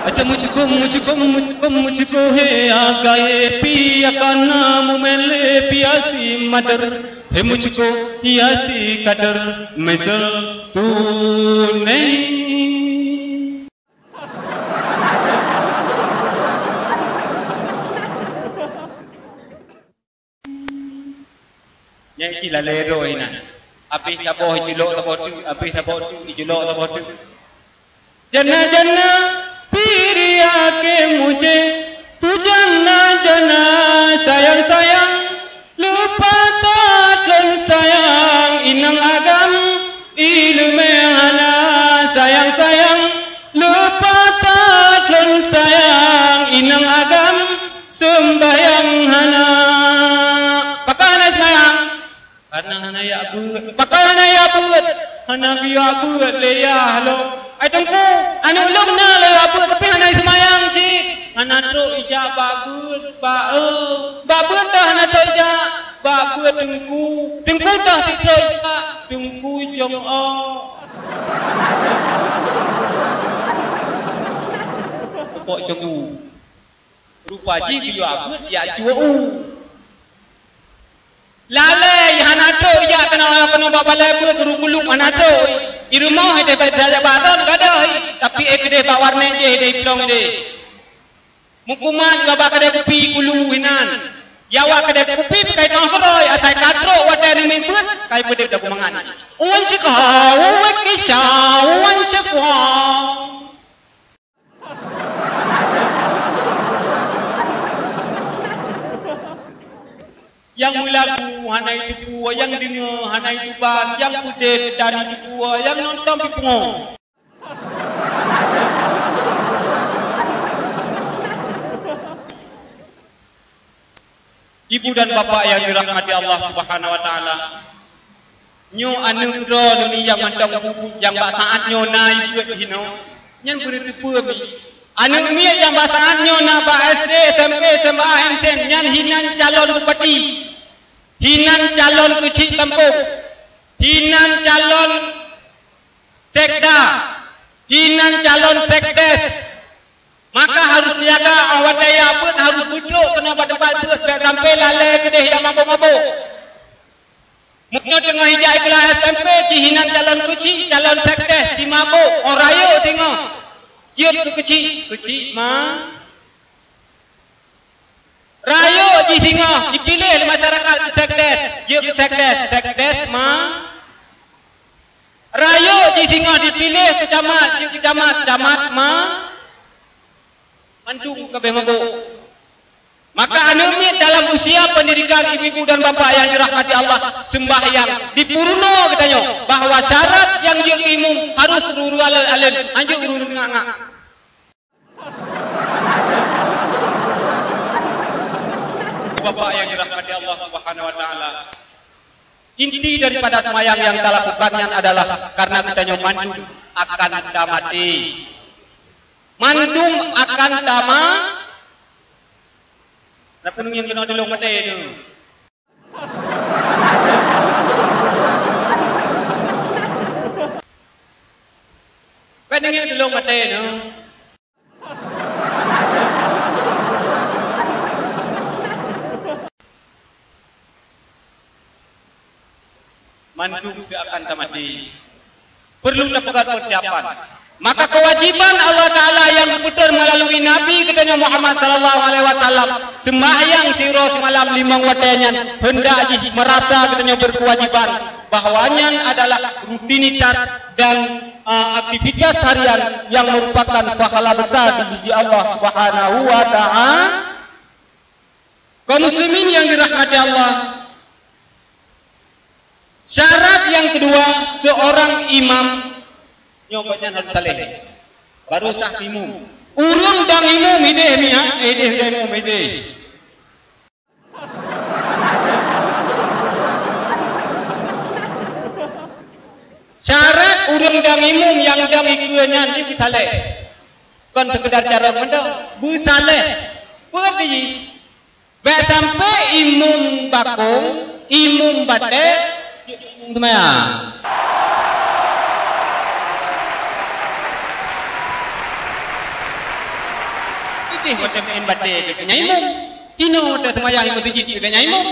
Acha muciko, muciko, muciko, muciko, he, agae pi akana mumele pi asi madar. He muciko, hi asi kadar, mesel tunai. Nyan jih lalée droe inan. Abéh saboh ijulok saboh teuk, abéh saboh teuk ijulok saboh teuk. Jana-jana piri akhé mujé, tu jana-jana sayang-sayang. Lupa that lôn sayang inong agam, ileumé hana sayang-sayang. Lupa that lôn sayang inong agam, seumbahyang hana. Pakon hana seumbahyang? Karena hana jak beuet. Pakon hana jak beuet? Hana geujak beuet lé yah lom. Ai Teungku, aneuk lôn na lôn jak beuet, tapi hana seumbahyang cit. Hana trok ijak bak beuet, bak, eh, bak beuet dah hana trok ijak. Bak beuet Teungku. Teungku dah trok ijak. Teungku jong o. Pokok Teungku. Rupa jih geuyue beuet jak cuek u. Lalée hana trok jak keunoe, keunoe bak balée beuet, guru guluk hana trok. I rumoh ideh bak jak bak droe gadôh, tapi éh keudeh bak warnet jih ideh i plong ideh. Meukumat gaba keudeh kupi kulu hinan. Yawa keudeh kupi peukai teuh keudroe, asai ka trok watée neumi beuet, kai peudeb dagu mangat. Wan sikha, wan kisha, wan sikwa. Nyang meulagu hana jiteupeue, nyang deungoe hana jiteuban, nyang peudeb dan jiteupeue, nyang nonton jipeungoh. Ibu dan bapak yang dirahmati Allah Subhanahu wa Taala, nyoe aneuk droe lôn nyang mantong bubu nyang bak saát nyoe na ibuet hinoe, nyan beureuteupeu mi. Aneuk miet nyang bak saát nyoe na bak S D, S M P, S M A, M Sen, nyan hinan calon bupati, hinan calon keuchik kampung, hinan calon sekda, hinan calon sekdes. Maka harus siaga, óh watée jak beuet harus beutrok keunoe bak teumpat beuet, bék sampai lalée keudeh jak mabök-mabök. Teungoh ijak i keulas S M P, jih inan calon keuchik, calon sekdes, jimabök, oh rayeuk teungoh. Jeuet keu keuchik, keuchik ma. Rayeuk jih singoh dipiléh lé masyarakat keu sekdes, jeuet keu sekdes, sekdes ma. Rayeuk jih singoh dipiléh keu camat, jeuet keu camat, camat ma. Mandum ka abéh mabök. Maka aneuk miet dalam usia pendidikan ibu-ibu dan bapak yang dirahmati Allah, sembahyang dipeurunoe geutanyoe bahwa syarat nyang jeuet keu imum harus ureuëng-ureuëng alim, hana jeuet ureuëng-ureuëng ngak-ngak. Bapak yang dirahmati Allah Subhanahu wa Ta'ala, inti daripada semayang yang talakukan nyan adalah karena geutanyoe mandum akan tamaté. Mandum akan tama-, na peuneueng nyang keunoe dilong maté nyoe. Peuneueng nyang dilong maté nyoe. Mandum teu akan tamaté. Perlu tapeugah persiapan. Maka kewajiban Allah Taala nyang geupeutron melalui Nabi geutanyoe Muhammad sallallahu alaihi wasallam, sembahyang sidroe seumalam limong watée nyan, hendak jih merasa geutanyoe berkewajiban bahwa nyan adalah rutinitas dan, eh, aktivitas harian yang merupakan pahala besar di sisi Allah Subhanahu wa Ta'ala. Kaum muslimin yang dirahmati Allah, syarat yang kedua seorang imam, nyoe gobnyan harus saleh, baru sah imum. Ureuëng dang imum hideh mi, ha? Hideh, hideh imum, hideh. Syarat ureuëng dang imum nyang dang ikeue nyan jih beusaleh. Kon sekedar carông mantong, beusaleh. Peue jih? Bék sampoe imum bakong, imum batée, imum seumayang. Ideh watée meu'en batée keu nyan imum. Inoe watée seumayang imum sijit keu nyan imum.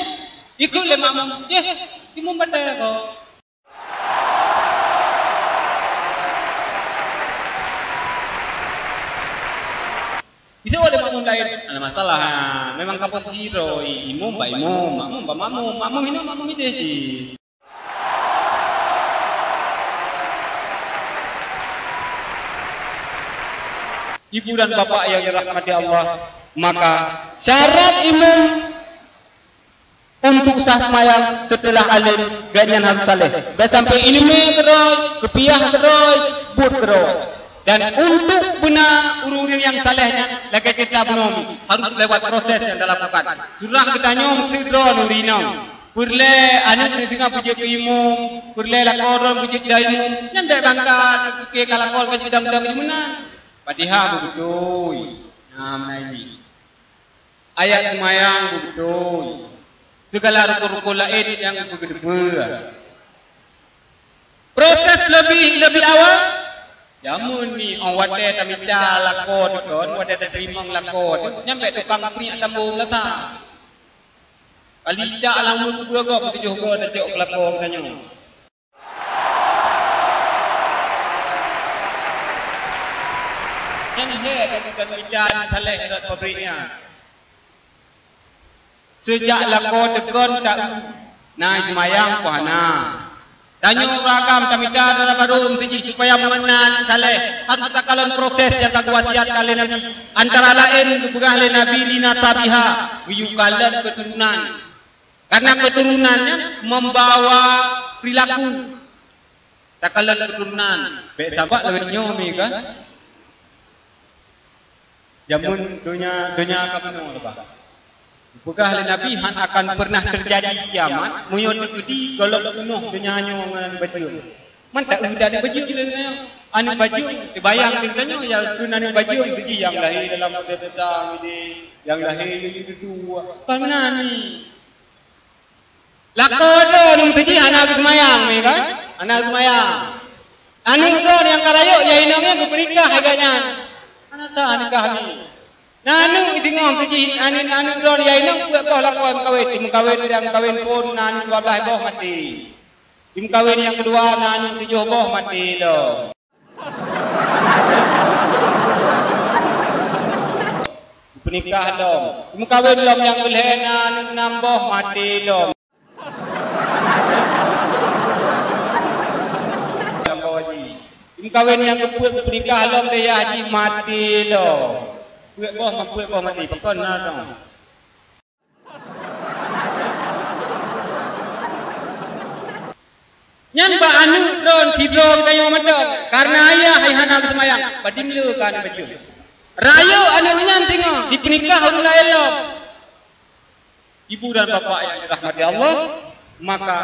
Ikheun lé makmum, "Yeh, imum batée ko." Isoe lé makmum laén, "Hana masalah, memang ka posisi droe, imum bak imum, makmum bak makmum, makmum inoe makmum ideh cit." Ibu dan bapak yang dirahmati Allah, maka syarat imum untuk sah seumayang seuteulah além, gobnyan harôh saleh. Bék sampoe iéleumé keudroe, keupiah keudroe, buet keudroe. Dan untuk beuna ureuëng-ureuëng nyang saleh nyan, lagée ceurita bunoe, harôh lewat proses nyang talakukan. Surah geutanyoe meusidroe nuri inong. Peureulée aneuëk neusingoh beujeuet keu imum, peureulée lakoe droe beujeuet keu imum, nyan bék bangga, neupike ka lakoe ka jidong-dong jimeunan. Fatihah beubeutôi. Nah, meunan jih. Ayat seumayang beubeutôi. Sigala rukon-rukon laén nyang geupeugah. Proses leubeh, leubeh awai, jameun nyoe, oh, watée tamita lakoe teuh kon, watée tateurimong lakoe teuh, nyan bék tukang priek tambong lata. Kali jak lam ukeue gob tujoh goe tacok keu lakoe geutanyoe. Nyan lhée dan, dan mita saleh rot pabrik nyan. Seujak lakoe teuh kon ta-, na seumayang puhana. Tanyoe ureuëng agam tamita dara barô meuseujid supaya meunan saleh, harôh takalon proses nyang ka geuwasiatkan lé Nabi. Antara laén geupeugah lé Nabi, "Lina sabiha," geuyue kalon keuturonan. Karena keuturonan nyan membawa perilaku. Takalon keuturonan, bék sabak lagée nyoe mi kan. Jameun donya, donya ka bunoe leubah. Geupeugah lé Nabi, "Han akan pernah teujadi kiamat meunyoe teukeudi gohlom peunoh donya nyoe ngon aneuëk bajeueng." Mantap udah aneuëk bajeueng lé nyoe. Aneuëk bajeueng, teubayang lé tanyoe, ya, keu aneuëk bajeueng, biji nyang lahé dalam udeb petang ini, nyang lahé yue dua. Kan meunan ni. Lakoe droe nyang teuji hana geuseumayang, ya kan? Hana geuseumayang. Aneuëk droe nyang ka rayeuk, ya inong nyan geupeurikah lagée nyan. Hana ta nikah ni. Na aneuëk singoh teuji, aneuëk, aneuëk droe ya inong peuet boh lakoe meukawen, meukawen dan meukawen phon na aneuëk dua blaih boh maté. Imeukawen nyang keudua na aneuk tujoh boh maté lom. Peunikah lom. Imeukawen lom nyang keulhèe na aneuk nam boh maté lom. Imeukawen nyang keupeuet peunikah lom lé yah jih maté lom. Peuet boh, peuet boh maté. Pakon na dong. Nyan bak aneuk droe sidroe geutanyoe mantong, kareuna ayah hai hana geuseumayang, padum le ka aneuk bajeung. Rayeuk aneuk nyan singoh jipeunikah ureueng laén lom. Ibu dan bapak yang dirahmati Allah, maka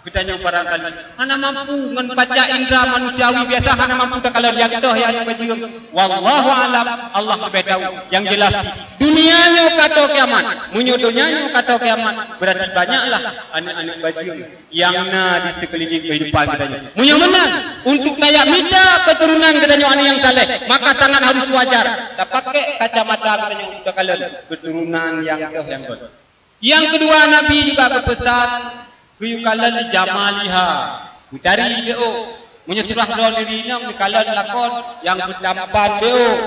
geutanyoe barangkali hana mampu ngon pacak indra manusiawi biasa hana mampu takalon nyang toh ya aneuk bajeung. Wallahu alam, Allah leubeh tahu. Yang jelas, dunia nyoe ka toh kiamat. Meunyoe donya nyoe ka toh kiamat, berarti banyaklah aneuk-aneuk bajeung nyang na di sekeliling kehidupan geutanyoe. Meunyoe meunan, untuk kaya mita keturunan geutanyoe aneuk nyang saleh, maka sangat harus wajar tapakai kacamata geutanyoe untuk takalon keturunan nyang toh nyang kon. Nyang keudua, Nabi juga geupeusan, geuyue kalon li jamaliha, geutari geuôk. Meunyoe surah droe diri inong geukalon lakon nyang geutampan geuôk.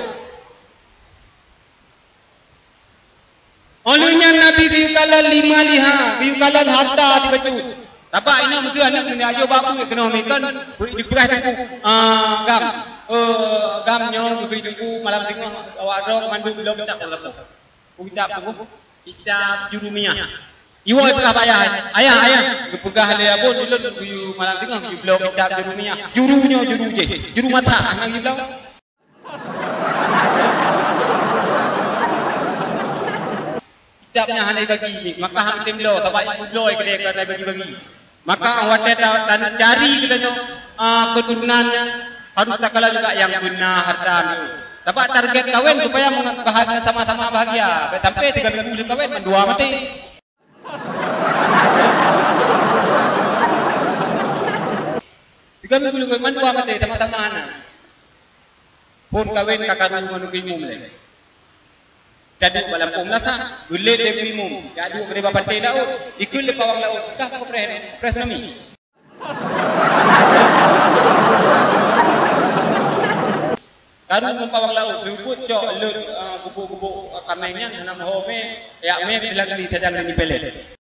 Óh lheueh nyan Nabi geuyue kalon li maliha, geuyue kalon harta sibacut. Sabab inong meuteue aneuk meunyoe ajoe bak beue keunoe meuikon, dipeugah teungku, ah, gam. Eh, gam nyoe geubri teungku malam singoh awak droe mandum lom tak peue-peue. Kitab tu, kitab Jurumiyah. Iwoe peugah bak ayah, "Ayah, ayah, geupeugah lé Abon ulôn geuyue malam singoh geuyue bloe kitab Jurumiyah." Juru nyoe juru jih, juru masak, hana geuyue bloe. Kitab nyan hana jibagi, maka han tem bloe, sabab nyang bloe keudeh ka hana jibagi-bagi. Maka watèe ta-, ta-, cari geutanyoe, ah, keturunan nyan, harus takalon juga nyang beuna harta nyoe. Sabab target kawen supaya meubahagia, sama-sama bahagia. Bèk sampai tiga minggu lheueh kawen mandua maté. Tiga minggu lheueh kawen mandua maté sama-sama na. Phôn kawen ka karu ngon imum lé. Taduek bak lampôh meulasah, geulet lé imum, taduek keudeh bak pantai laôt, ikheun lé pawang laôt, kah peupreh, preh tsunami. Karu ngon pawang laôt, leubeut cok leuet, eh, gubuk-gubuk, eh, kaméng nyan, hana meuho mé, yak mé, bilang ni sajan ni pelét.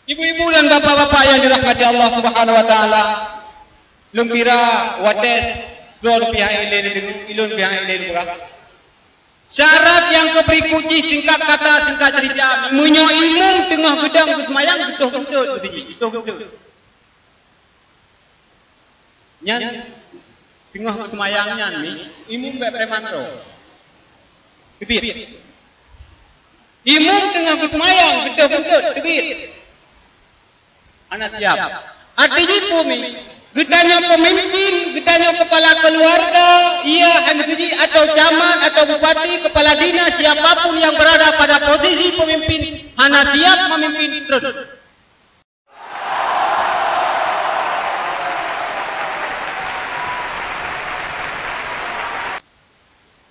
Ibu-ibu dan bapak-bapak yang dirahmati Allah Subhanahu wa Taala, lôn kira watèe droe pihak ilèe neudeungoe, ilôn pihak ilèe neupeugah. Syarat nyang keu berikut jih singkat kata, singkat cerita, meunyoe imum teungoh geudong geuseumayang, beutôh geunteut, beutôh geunteut. Nyan teungoh geuseumayang nyan ni, imum bèk preman droe. Teubiet. Imum teungoh geuseumayang, beutôh geunteut, teubiet. Hana siap. Arti jih peue mi? Geutanyoe pemimpin, geutanyoe kepala keluarga, iya hai meuseujid atau camat atau bupati, kepala dinas, siapa pun yang berada pada posisi pemimpin, hana siap memimpin, trön.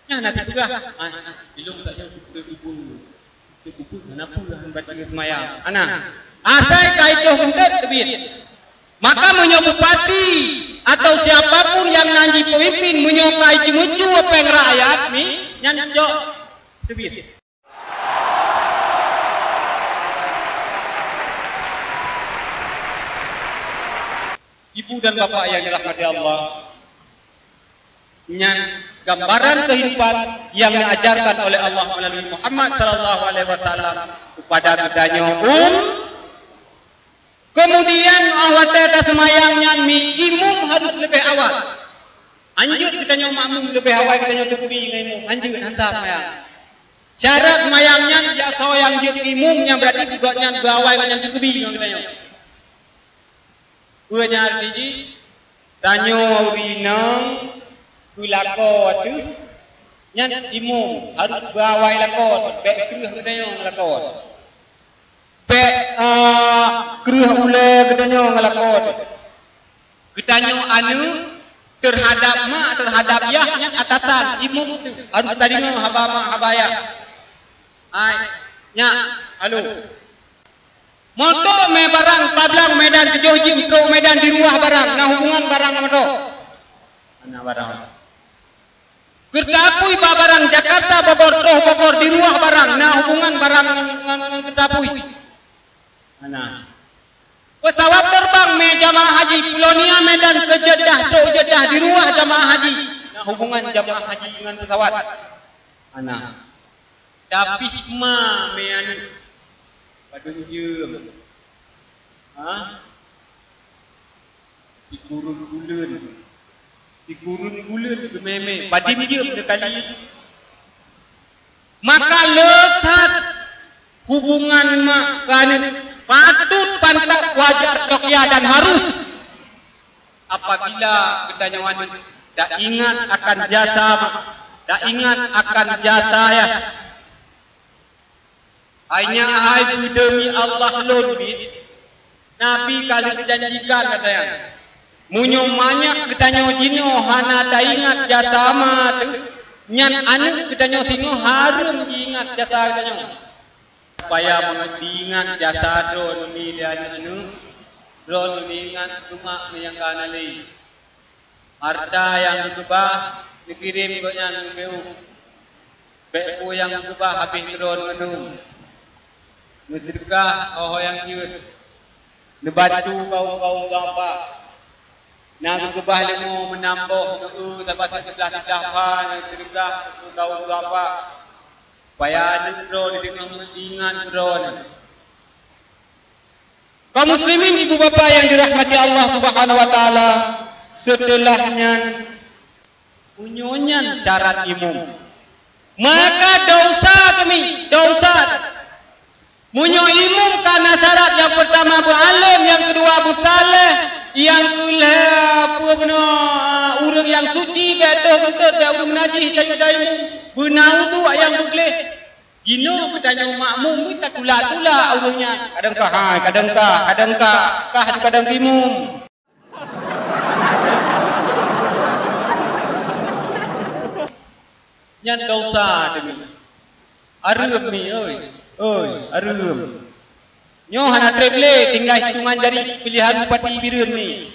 Nyan na teupeugah, ah, ah, ilôn tak jauh teupeue, teupeue hana peue lah, hana baca seumayang. Ana, asai ka itôh beuntet teubiet. Maka meunyoe bupati atau siapa pun nyang nan jipeumimpin, meunyoe ka jimeucue péng rakyat ni, nyan cok teubiet. Ibu dan bapak yang dirahmati Allah, nyan gambaran kehidupan yang diajarkan oleh Allah melalui Muhammad sallallahu alaihi wasallam kepada geutanyoe umat. Kemudian, 'oh watèe taseumayang nyan mi, imum harus leubeh awai. Hanjeuet geutanyoe makmum leubeh awai geutanyoe teukbi ngon imum, hanjeuet, han sah seumayang. Syarat seumayang nyan, jak soe nyang jeuet keu imum, nyan berarti gobnyan beuawai ngon nyang teukbi ngon geutanyoe. Peue nyang arti jih? Tanyoe ureueng inong keu lakoe ateueh, nyan imum harus beuawai lakoe, bèk kreueh geutanyoe ngon lakoe. Bèk, ah, kreueh ulèe geutanyoe ngon lakoe. Geutanyoe aneuk teuhadap mak, teuhadap yah, nyan atasan, imum tu harus tadeungoe haba mak, haba yah. Ai, nyak, Halo. Moto mé barang pablang Medan tujoh jim trok Medan di Ruah barang, na hubungan barang moto. Hana barang. Keureuta apui ba barang Jakarta Bogor troh Bogor di Ruah barang, na hubungan barang ngon, ngon, ngon keureuta apui. Hana. Pesawat terbang mé jamaah haji Pulonia Medan ke Jeddah trok Jeddah di Ruah jamaah haji, na hubungan jamaah haji ngon pesawat. Hana. Tapi ma mé aneuk padum jeuem. Ha? Sikureueng buleuen. Sikureueng buleuen geumé-mé. Padum jeuem neukali. Maka le that hubungan mak keu aneuk patut, pantas, wajar, tokia dan harus. Apabila geutanyoe aneuk tak ingat akan jasa mak, tak ingat akan jasa ayah. Hai nyak hai beudeumi Allah lôn biet, Nabi ka lheueh janjikan kata nyan. Meunyoe manyak geutanyoe jinoe hana taingat jasa ma teuh, nyan aneuk geutanyoe singoh hareuem jiingat jasa geutanyoe. Supaya meunyoe diingat jasa droeneuh lé aneuk-aneuk, droeneuh ingat keu mak nyang ka hana lé. Harta nyang geukeubah neukirém gobnyan meumeu'uh. Bék peue nyang geukeubah habéh keudroe ngon dum. Neuseudeukah óh nyang jeuet. Neubantu kawöm-kawöm gamba. Na geukeubah leumô meunam boh, neueu sabat siblaih-siblaih pha, neuseudeukah keu kawöm gamba. Supaya aneuk droe di teungoh ingat keudroe nyan. Kaum muslimin, ibu bapa yang dirahmati Allah Subhanahu wa taala, seuteulah nyan, meunyoe nyan syarat imum, maka desya teumi, desya. Meunyoe imum ka na syarat, nyang peurtama beualém, nyang keudua beusaléh, nyang keulhèe peue bunoe, ureueng nyang suci, bék toh beutôt, bék ureueng najih, jadi imum, beuna uduk nyang beugleh. Jinoe geutanyoe makmum, mita tula-tula ureueng nyan. Kadang ka hai, kadang ka, kadang ka, ka, kadang ka imum. Nyan desya teumi. Hareuem mi, oi. Oi, hareuem. Nyoe hana treb lé, tinggai hitungan jari pilihan bupati Bireuen mi.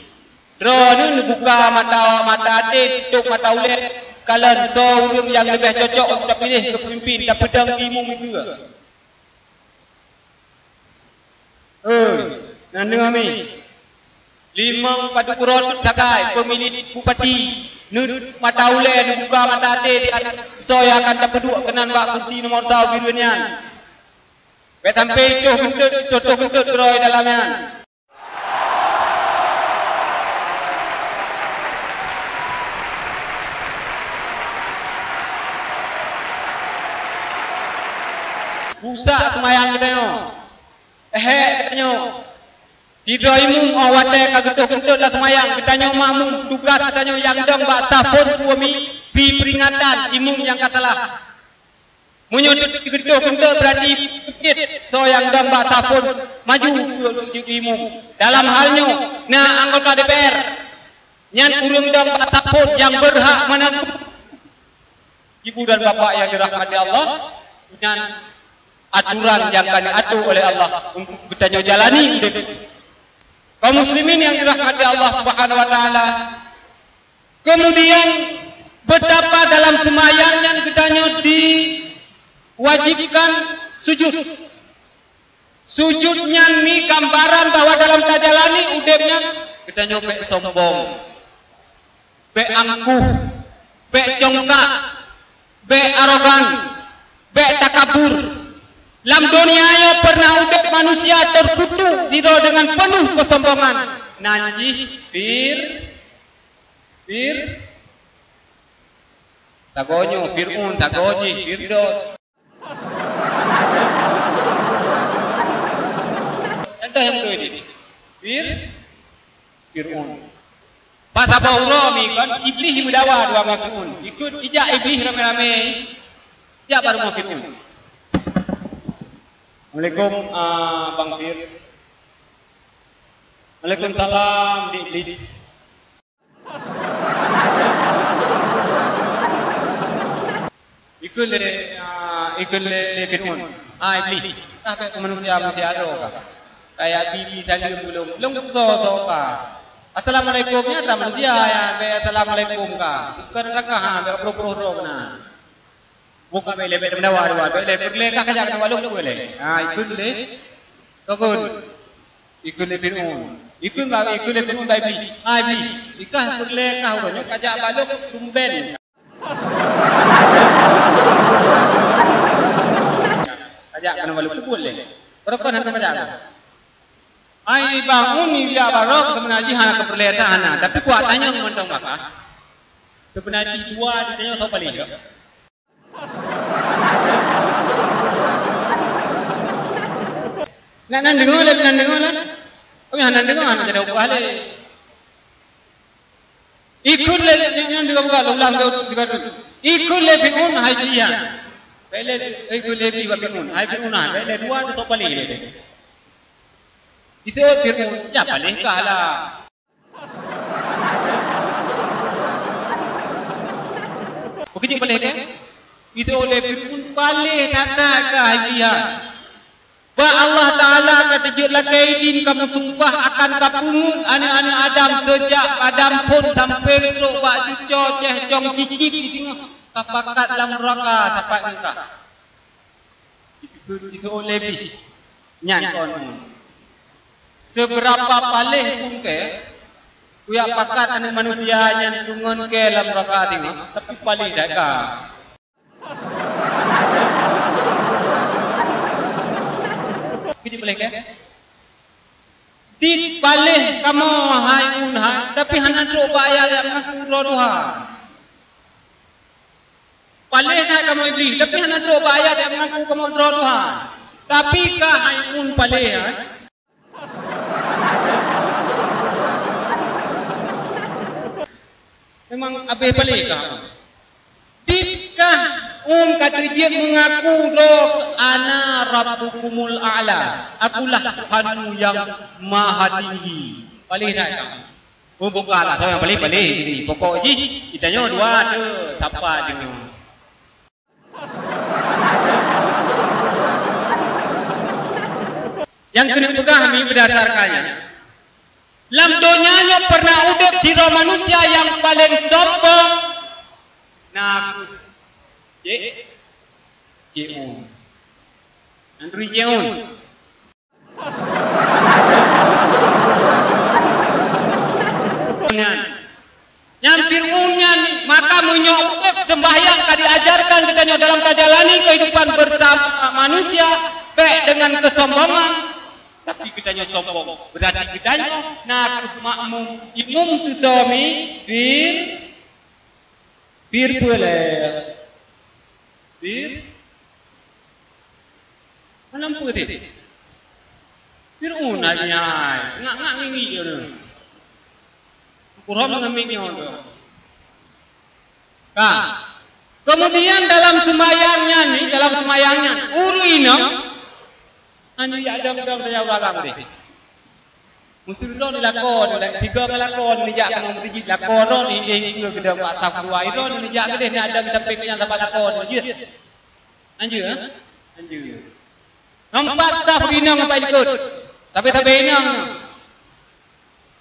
Droeneuh neubuka mata, mata até, tutup mata ulèe, kalon soe ureueng nyang leubeh cocok untuk tapiléh keu peumimpin, tapeudong keu imum keue. Oi, na deungoe mi. Limong padub uroe sagai peumilihan bupati, neututup mata ulèe, neubuka mata até, soe nyang akan tapeuduek keunan bak kursi nomor sa Bireuen nyan. Bék sampoe toh geunteut, toh, toh geunteut keudroe dalam nyan. Rusak seumayang geutanyoe. Ehek geutanyoe. Sidroe imum óh watèe ka geutoh geunteut lam seumayang, geutanyoe makmum, tugaih geutanyoe nyang dong bak saf phôn peue mi, bri peuringatan imum nyang ka salah. Meunyoe teugeutôh keuneuk, beurati peukét soe nyang dong bak saf phôn maju keu jeuet imum. Dalam hal nyoe, na anggota D P R, nyan ureuëng dong bak saf phôn nyang beurhak meuneugöt. Ibu dan bapak yang dirahmati Allah, nyan aturan nyang ka neuatoe oleh Allah untuk geutanyoe jalani udép. Kaum muslimin yang dirahmati Allah Subhanahu wa taala, kemudian, betapa dalam seumayang nyan geutanyoe diwajibkan sujud. Sujud nyan mi gambaran bahwa dalam tajalani udép nyan geutanyoe bék sombong, bék angkuh, bék congkak, bék arogan, bék takabur. Lam donya nyoe pernah udép manusia teukutuk sidroe dengan penuh kesombongan, nan jih Fir-, Fir-, sagoe nyoe Fir'aun, sagoe jih Firdaus. Contoh nyang beutôi nyoe. Fir-, Fir'aun. Pas saboh uroe mi kon, Iblih meudawa dua ngon Fir'aun. Ikôt ijak Iblih ramé-ramé, jak bak rumoh Fir'aun. Assalamualaikum, ah, Bang Fir. Waalaikumsalam, Dik Iblis. Ikôt lé, ah, ikôt lé, lé Fir'aun. Ah, Iblih. Ka bék keu manusia-manusia droe ka. Kayak bibi saleuem ulôn, lôn soe-soe ka. Assalamualaikum nyan atra manusia, ya, bék assalamualaikum ka. Bukan rakah, ha, bék peuroh-peuroh droe keunan. Buka bék lé, bék meudawa dua, bék lé, peureulée ka kajak keunoe lôn peureulée. Ha, ikheun lé. Tokon. Ikheun lé Fir'aun. Ikheun ka, ikheun lé Fir'aun bak Iblih. Ha, Iblih. Ikah peureulée kah uroe nyoe kajak bak lôn tumben. Kajak keunoe bak lôn peubuet lé. Barokon hana kajak. Ai bangun ni biak barok seubeuna jih hana keupeureulee that hana, tapi kuat tanyong mantong baka. Seubeuna jih dua ditanyoe soe paléh. Nak nan deungoe lé, nan deungoe lé. Kami hana deungoe, hana jadi ubah lé. Ikheun lé, nyan juga buka, ulang ke tiga tu. Ikheun lé Fir'aun, hai Iblih. Bék lé, ikheun lé Iblih bak Fir'aun, hai Fir'aun, bék lé dua tu soe paléh lé. Iseuôt Fir'aun, ya paléh kah lah. Beukeujeut paléh deh. Itu oleh Fir'aun paléh that-that ka hai Iblih. Bak Allah Taala ka teujeuet lakée idin ka meusumpah akan ka peungeut aneuëk-aneuëk Adam seujak Adam phon sampoe trok bak cucoe céh cong cicit di teungoh ka pakat lam nuraka sapat ngon ka. Itu, itu oleh bih nyan kon. Seberapa paléh pun kée, kuyak pakat aneuëk manusia nyan deungon kée lam nuraka teungoh, tapi paléh that ka. Keujeut paléh kée? Dit paléh kamoe hai un hai, tapi hana trok bak ayat nyang mengaku droe Tuhan. Paléh that kamoe Iblih, tapi hana trok bak ayat nyang mengaku kamoe droe Tuhan. Tapi ka hai un paléh hai. Memang abéh paléh ka. Dit kah un ka teujeuet mengaku droe, "Ana rabbukumul a'la." Akulah Tuhanmu yang maha tinggi. Paléh that ka. Oh, bukan lah, soe nyang paléh-paléh ini. Pokok jih, geutanyoe dua tu, sapa deungoe. Nyang keuneuk peugah mi beudasarkan nyan. Lam donya nyoe pernah udeb sidroe manusia nyang paleng sombong. Na kheueh Cik, Cik Un. Andri Cik Un. Nyan. Nyan Fir'aun nyan, maka meunyoe udeb seumbahyang ka diajarkan geutanyoe dalam tajalani kehidupan bersama manusia, bék dengan kesombongan, tapi geutanyoe sombong. Berarti geutanyoe na kheueh makmum, imum teusoe mi, Fir-, Fir peue lé? Fir? Hana peue teuh. Fir'aun hai hai. Ngak-ngak ngieng-ngieng. Kurhom ngon miet nyoe tu. Ka. Kemudian dalam seumayang nyan ni, dalam seumayang nyan, ureueng inong hana jak dong-dong saja ureueng agam deh. Meuseu droe ni lakoe, tiga kali lakoe neujak keunoe meuseujid, lakoe droe ni hindeh keudong bak saf dua, droe ni neujak keudeh, neujak dong sampai keu nyang sapat lakoe ni jeuet. Anjeue, eh? Anjeue. Nomor empat saf inong sampai likot. Sabe-sabe inong.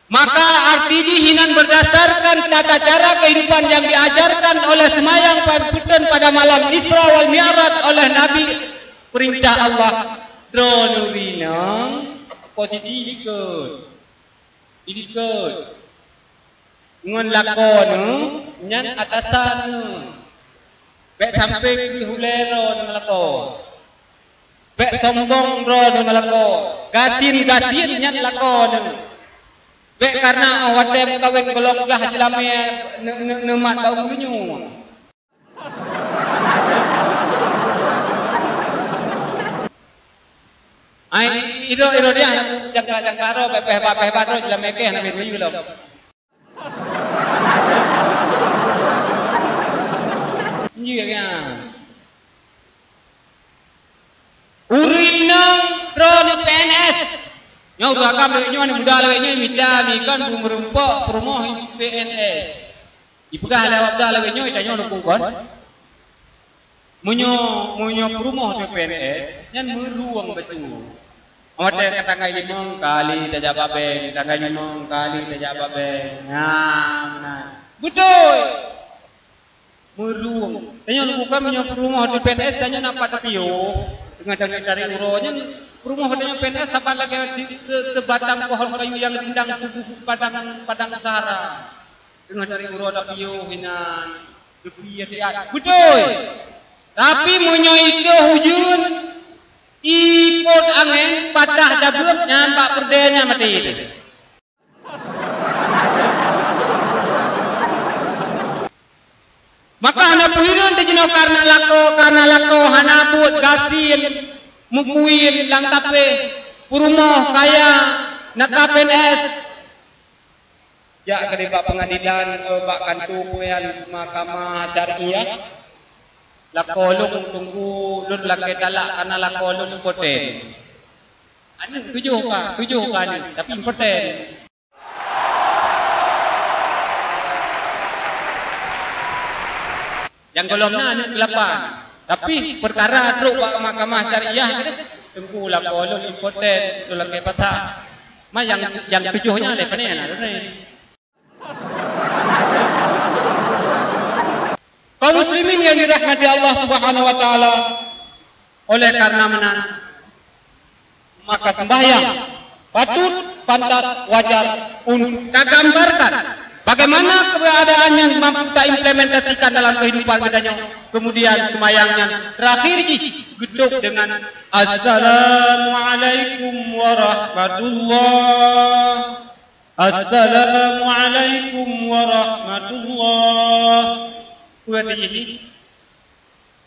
Maka arti jih inan berdasarkan tata cara kehidupan yang diajarkan oleh seumayang pa-, peuteun pada malam Isra wal Mi'raj oleh Nabi, perintah Allah. Droeneuh inong posisi likot. Di likot. Ngon lakoe neuh nyan atasan neuh. Bék sampoe keu hulée droeneuh ngon lakoe. Bék sombong droeneuh ngon lakoe. Gasien-gasien nyan lakoe neuh. Bék kareuna 'oh watée meukawen gohlom glah jeulamé neu-, neu-, neumat bak ukeue nyoe. Ai, idok-idok dia, jangka-jangka droe, peh-peh ba, peh ba droe, jeulamé keh, hana meuruyeue lom. Iya, ya. Ureueng inong droeneuh P N S. Nyoe ureueng agam lagèe nyoe, aneuk muda lagèe nyoe, mita mikan beumeureumpok peurumoh P N S. Ipeugah lé awak muda lagèe nyoe, tanyoe neupeu kon. Meunyoe, meunyoe peurumoh teu P N S, Nyan meurueng bacut. Watèe ka tanggai limong kali tajak bak bank, tanggai limong kali tajak bak bank. Nah, nah. Beutôi. Meurueng. Tanyoe bukan meunyoe peurumoh di P N S, tanyoe na pat tapiôh. Teungoh tanyoe tarék uroe nyan, peurumoh tanyoe P N S saban lagèe si-, se-, sebatang pohon kayu nyang rindang tuboh padang, padang sahara. Teungoh tarék uroe tapiôh inan, teupi ati-ati. Beutôi. Tapi meunyoe itôh ujeuen, ipot angén, patah cabeueng, nyan bak peureudèe nyan maté teuh. Maka hana peuhireuen teuh jinoe kareuna lakoe, kareuna lakoe hana buet gasien, meukuien lam kafé, peurumoh kaya, na ka P N S. Jak keudéh bak peungadilan, eh, bak kantô pengadilan Mahkamah Syariah. Lakoe lôn teungku lôn lakèe talak kareuna lakoe lôn impoten. Aneuk tujoh ka, tujoh ka aneuk, tapi impoten. Nyang gohlom na aneuk keulapan. Tapi peukara trok bak Mahkamah Syariah, teungku lakoe lôn impoten, lôn lakèe pasak. Ma nyang, nyang tujoh nyan lé pane na lôn. Kaum muslimin yang dirahmati Allah Subhanahu wa Taala, oleh karena meunan, maka sembahyang patut, pantas, wajar untuk tagambarkan bagaimana keberadaan yang mampu taimplementasikan dalam kehidupan geutanyoe. Kemudian sembahyang nyan terakhir jih geutôp dengan, "Assalamualaikum warahmatullah." Assalamualaikum warahmatullah. Peue arti jih?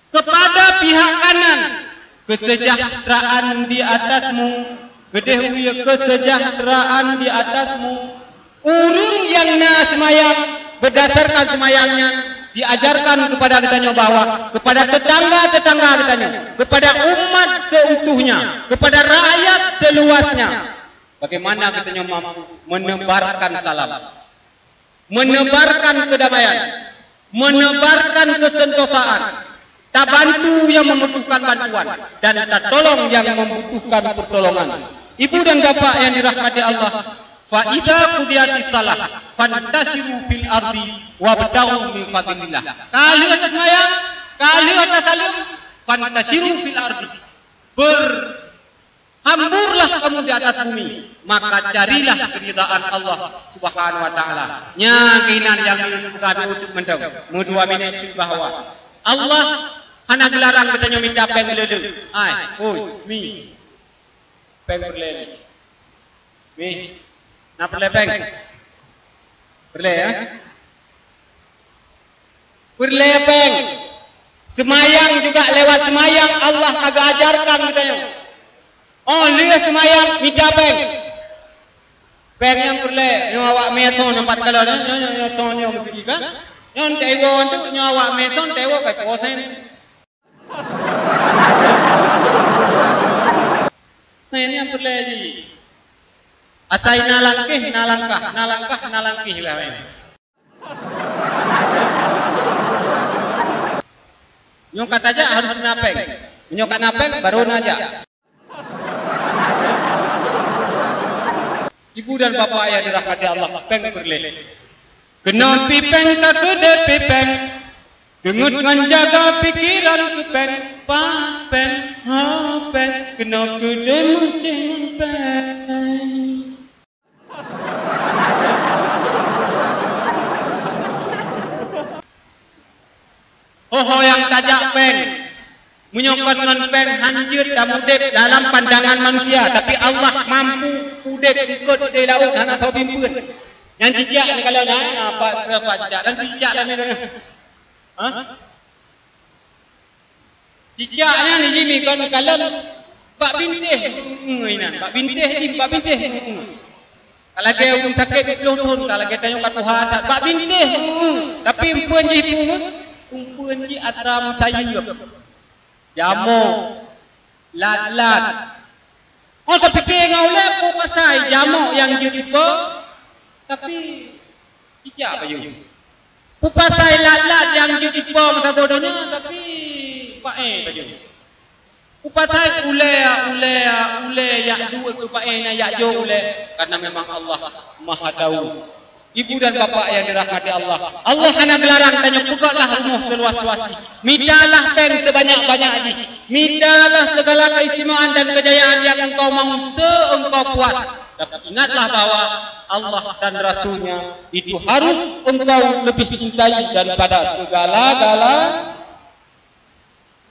Kepada pihak kanan, kesejahteraan di atasmu. Keudéh u ié, kesejahteraan di atasmu. Ureuëng nyang na seumayang, berdasarkan seumayang nyan, diajarkan kepada geutanyoe bahwa kepada tetangga-tetangga geutanyoe, kepada umat seutuhnya, kepada rakyat seluasnya, bagaimana geutanyoe mampu menebarkan salam, menebarkan kedamaian, menebarkan kesentosaan, tabantu nyang membutuhkan bantuan, dan tatolong nyang membutuhkan pertolongan. Ibu dan bapak yang dirahmati Allah, fa idza qudiyatis shalah fantasyiru fil ardi wabtaghu min fadlillah. Ka lheueh taseumayang, ka lheueh tasaleuem, fantasyiru fil ardi. Ber- Hamburlah kamu di atas bumi, maka carilah keridaan Allah Subhanahu wa Taala. Nyan keunan nyang lôn peugah di uteuk mantong, meudua minét teuk bahwa Allah hana geularang geutanyoe mita péng le-le. Ai, oi, mi. Péng peureulèe mi. Mi. Na peureulèe péng? Peureulèe, ya? Peureulèe péng. Seumayang juga lewat seumayang Allah ka geuajarkan geutanyoe. Oh, lheueh seumayang mita péng. Péng nyang peureulèe, nyoe awak meuson nampat kalon, nyoe, nyoe, nyoe, nyoe son nyoe meuseugi ka. Nyoe teuiwoe tu, nyoe awak meuson teuiwoe ka puasa ni. Sen nyang peureulèe jih. Asai na langkeh, na langkah, na langkah, na langkeh lah. Nyoe ka tajak harôh na péng. Nyoe ka na péng baru na jak. Ibu dan bapak yang dirahmati Allah, péng peureulèe. Keunoe pi péng ka keudéh pi péng. Deungon ngon jaga pikeran keu péng, pa péng, ha péng, keunoe keudéh meucéh ngon péng. Ho-ho nyang tajak péng. Meunyoe kon ngon péng hanjeuet tamudép dalam pandangan manusia, tapi Allah mampu udép eungkot di laôt hana soe bimpeuen. Nyan cicak ni kalau na, apa, apa cicak dan cicak dan ni. Ha? Cicak nyan jih mi kon kalon bak bintéh, mm, inan, bak bintéh jih, bak bintéh, mm. Ka lagèe ureueng sakét di ploh thôn, ka lagèe tanyoe ka tuha that, bak bintéh, mm. Tapi eumpeuen jih peue? Eumpeuen jih atra meusayeuep. Jamok, lat-lat. Oh, tapike ngon ulèe peue pasai jamok nyang jeuet ipo, tapi cicak pajoh. Peue pasai lat-lat nyang jeuet ipo meusaboh donya, tapi paéh pajoh. Upasai ulée, ulée, ulée, jak duek keu paéh na jak jok ulée, karena memang Allah Maha Tahu. Ibu dan bapak yang dirahmati Allah, Allah hana geularang tanyoe peugötlah rumoh seuluas-luas jih. Mitalah péng sebanyak-banyak jih. Mitalah segala keistimewaan dan kejayaan yang engkau mau se-engkau puas. Tapi ingatlah bahwa Allah dan Rasul-Nya itu harus engkau lebih cintai daripada segala-gala.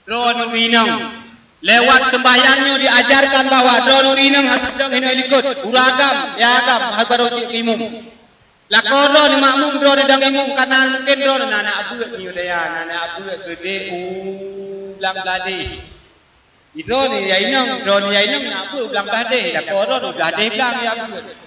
Droeneuh inong, lewat sembahyang nyoe diajarkan bahwa droeneuh inong harus dong hinoe likot, ureueng agam, ya agam, harus baru cit imum. Lakoe droeneuh makmum, droeneuh dong imum, karena mungkin droeneuh na aneuk beuet nyoe daya, na aneuk beuet geude u blang bladeh. Di droeneuh ya inong, droeneuh ya inong na beuet blang bladeh, lakoe droeneuh bladeh blang ya beuet.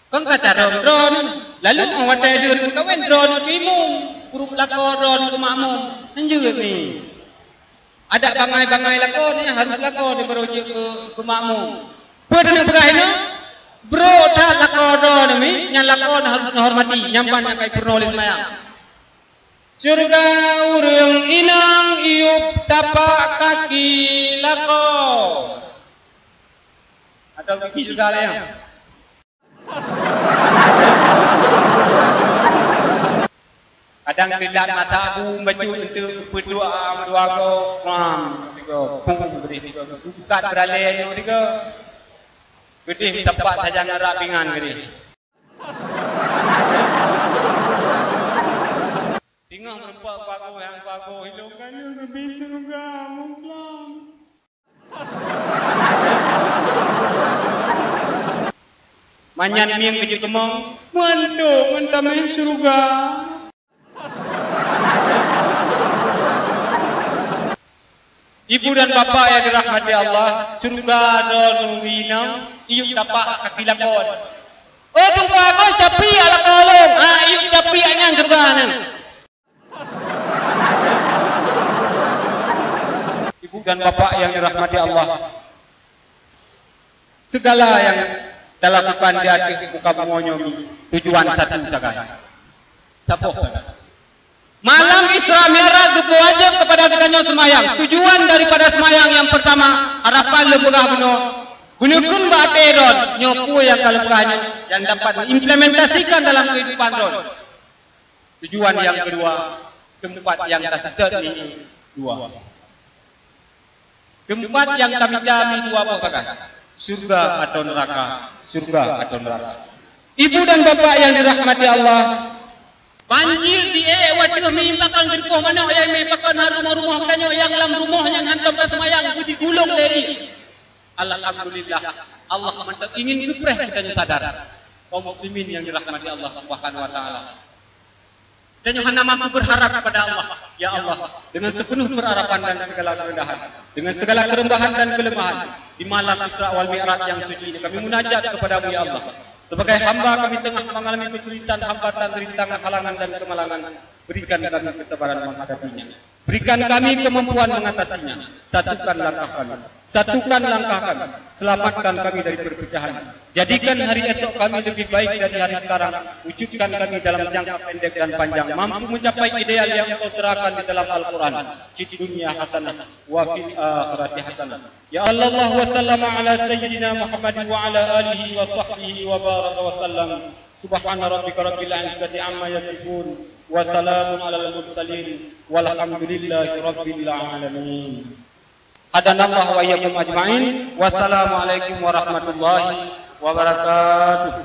Kon ka carông droeneuh, lalu 'oh watèe lheueh meukawen droeneuh keu imum, pruet lakoe droeneuh keu makmum, hanjeuet nyoe. Adak bangai-bangai lakoe nyoe harôh lakoe nyoe barô jeuet keu, keu makmum. Peue droeneuh peugah inoe? Brôk that lakoe droeneuh mi, nyan lakoe nyoe harôh neuhormati, nyan ban nyang ka ipeurunoe lé seumayang. Syeuruga ureueng inong iyup tapak kaki lakoe. Atau gigi syeuruga lé nyan? Kadang teulat mata bu bacut enteuk peuduek am dua go, pam, tiga, pum, beuréh tiga. Bukat beuralée nyoe tiga. Geudeh meutampak sajan ngon rak pingan geudeh. Singoh meureumpok pagoh nyang pagoh ilong kanu geubi syeuruga muphom. Manyan mieng keu jikeumong, meuantok ngon tameh syeuruga. Ibu dan bapak yang dirahmati Allah, syeuruga droeneuh inong iyup tapak kaki lakoe. Oh, teungku Agus, capiak lakoe lôn. Ha, iyup capiak nyan syeuruga nyan. Ibu dan bapak yang dirahmati Allah, segala yang talakukan di ateueh muka bumoe nyoe tujuan satu sagai. Saboh sagai. Malam Isra Mi'raj geupeuwajéb kepada geutanyoe seumayang. Tujuan daripada seumayang nyang peurtama, harapan lôn peugah bunoe, geuneukheun bak até droeneuh nyoe peue nyang ka lôn peugah nyoe, nyang dapat diimplementasikan dalam kehidupan droeneuh. Tujuan nyang keudua, teumpat nyang taseutôt nyoe dua. Teumpat nyang tamita mi dua boh sagai, syeuruga atau neuraka, syeuruga atau neuraka. Ibu dan bapak yang dirahmati Allah, banjir di ék watèe mi pakon geureupoh manok nyang mi pakon rumoh-rumoh geutanyoe nyang lam rumoh nyang hántom ka seumayang beudigulong lé ié. Alhamdulillah, Allah mantong ingin geupreh geutanyoe sadar. Kaum muslimin yang dirahmati Allah Subhanahu wa Ta'ala. Tanyoe hana mampu berharap kepada Allah. Ya Allah, dengan sepenuh perarapan dan segala kerendahan, dengan segala kerembahan dan kelemahan, di malam Isra wal Mi'raj yang suci ini kami munajat kepada-Mu, ya Allah. Sebagai hamba kami tengah mengalami kesulitan, hambatan, rintangan, halangan dan kemalangan, berikan kami kesabaran menghadapinya. Berikan kami kemampuan mengatasinya. Satukan langkah kami. Satukan langkah kami. Selamatkan kami dari perpecahan. Jadikan hari esok kami lebih baik dari hari sekarang. Wujudkan kami dalam jangka pendek dan panjang mampu mencapai ideal yang Engkau terakan di dalam Al-Quran. Fid dunya hasanah wa fil akhirati hasanah. Ya, sallallahu wa sallama ala sayyidina Muhammadin wa ala alihi wa sahbihi wa baraka wa sallam. Subhana rabbika rabbil izzati amma yasifun. Wa salamun alal mursalin. Walhamdulillahi rabbil alamin. Hadanallahu wa iyyakum ajma'in. Wassalamualaikum warahmatullahi wabarakatuh.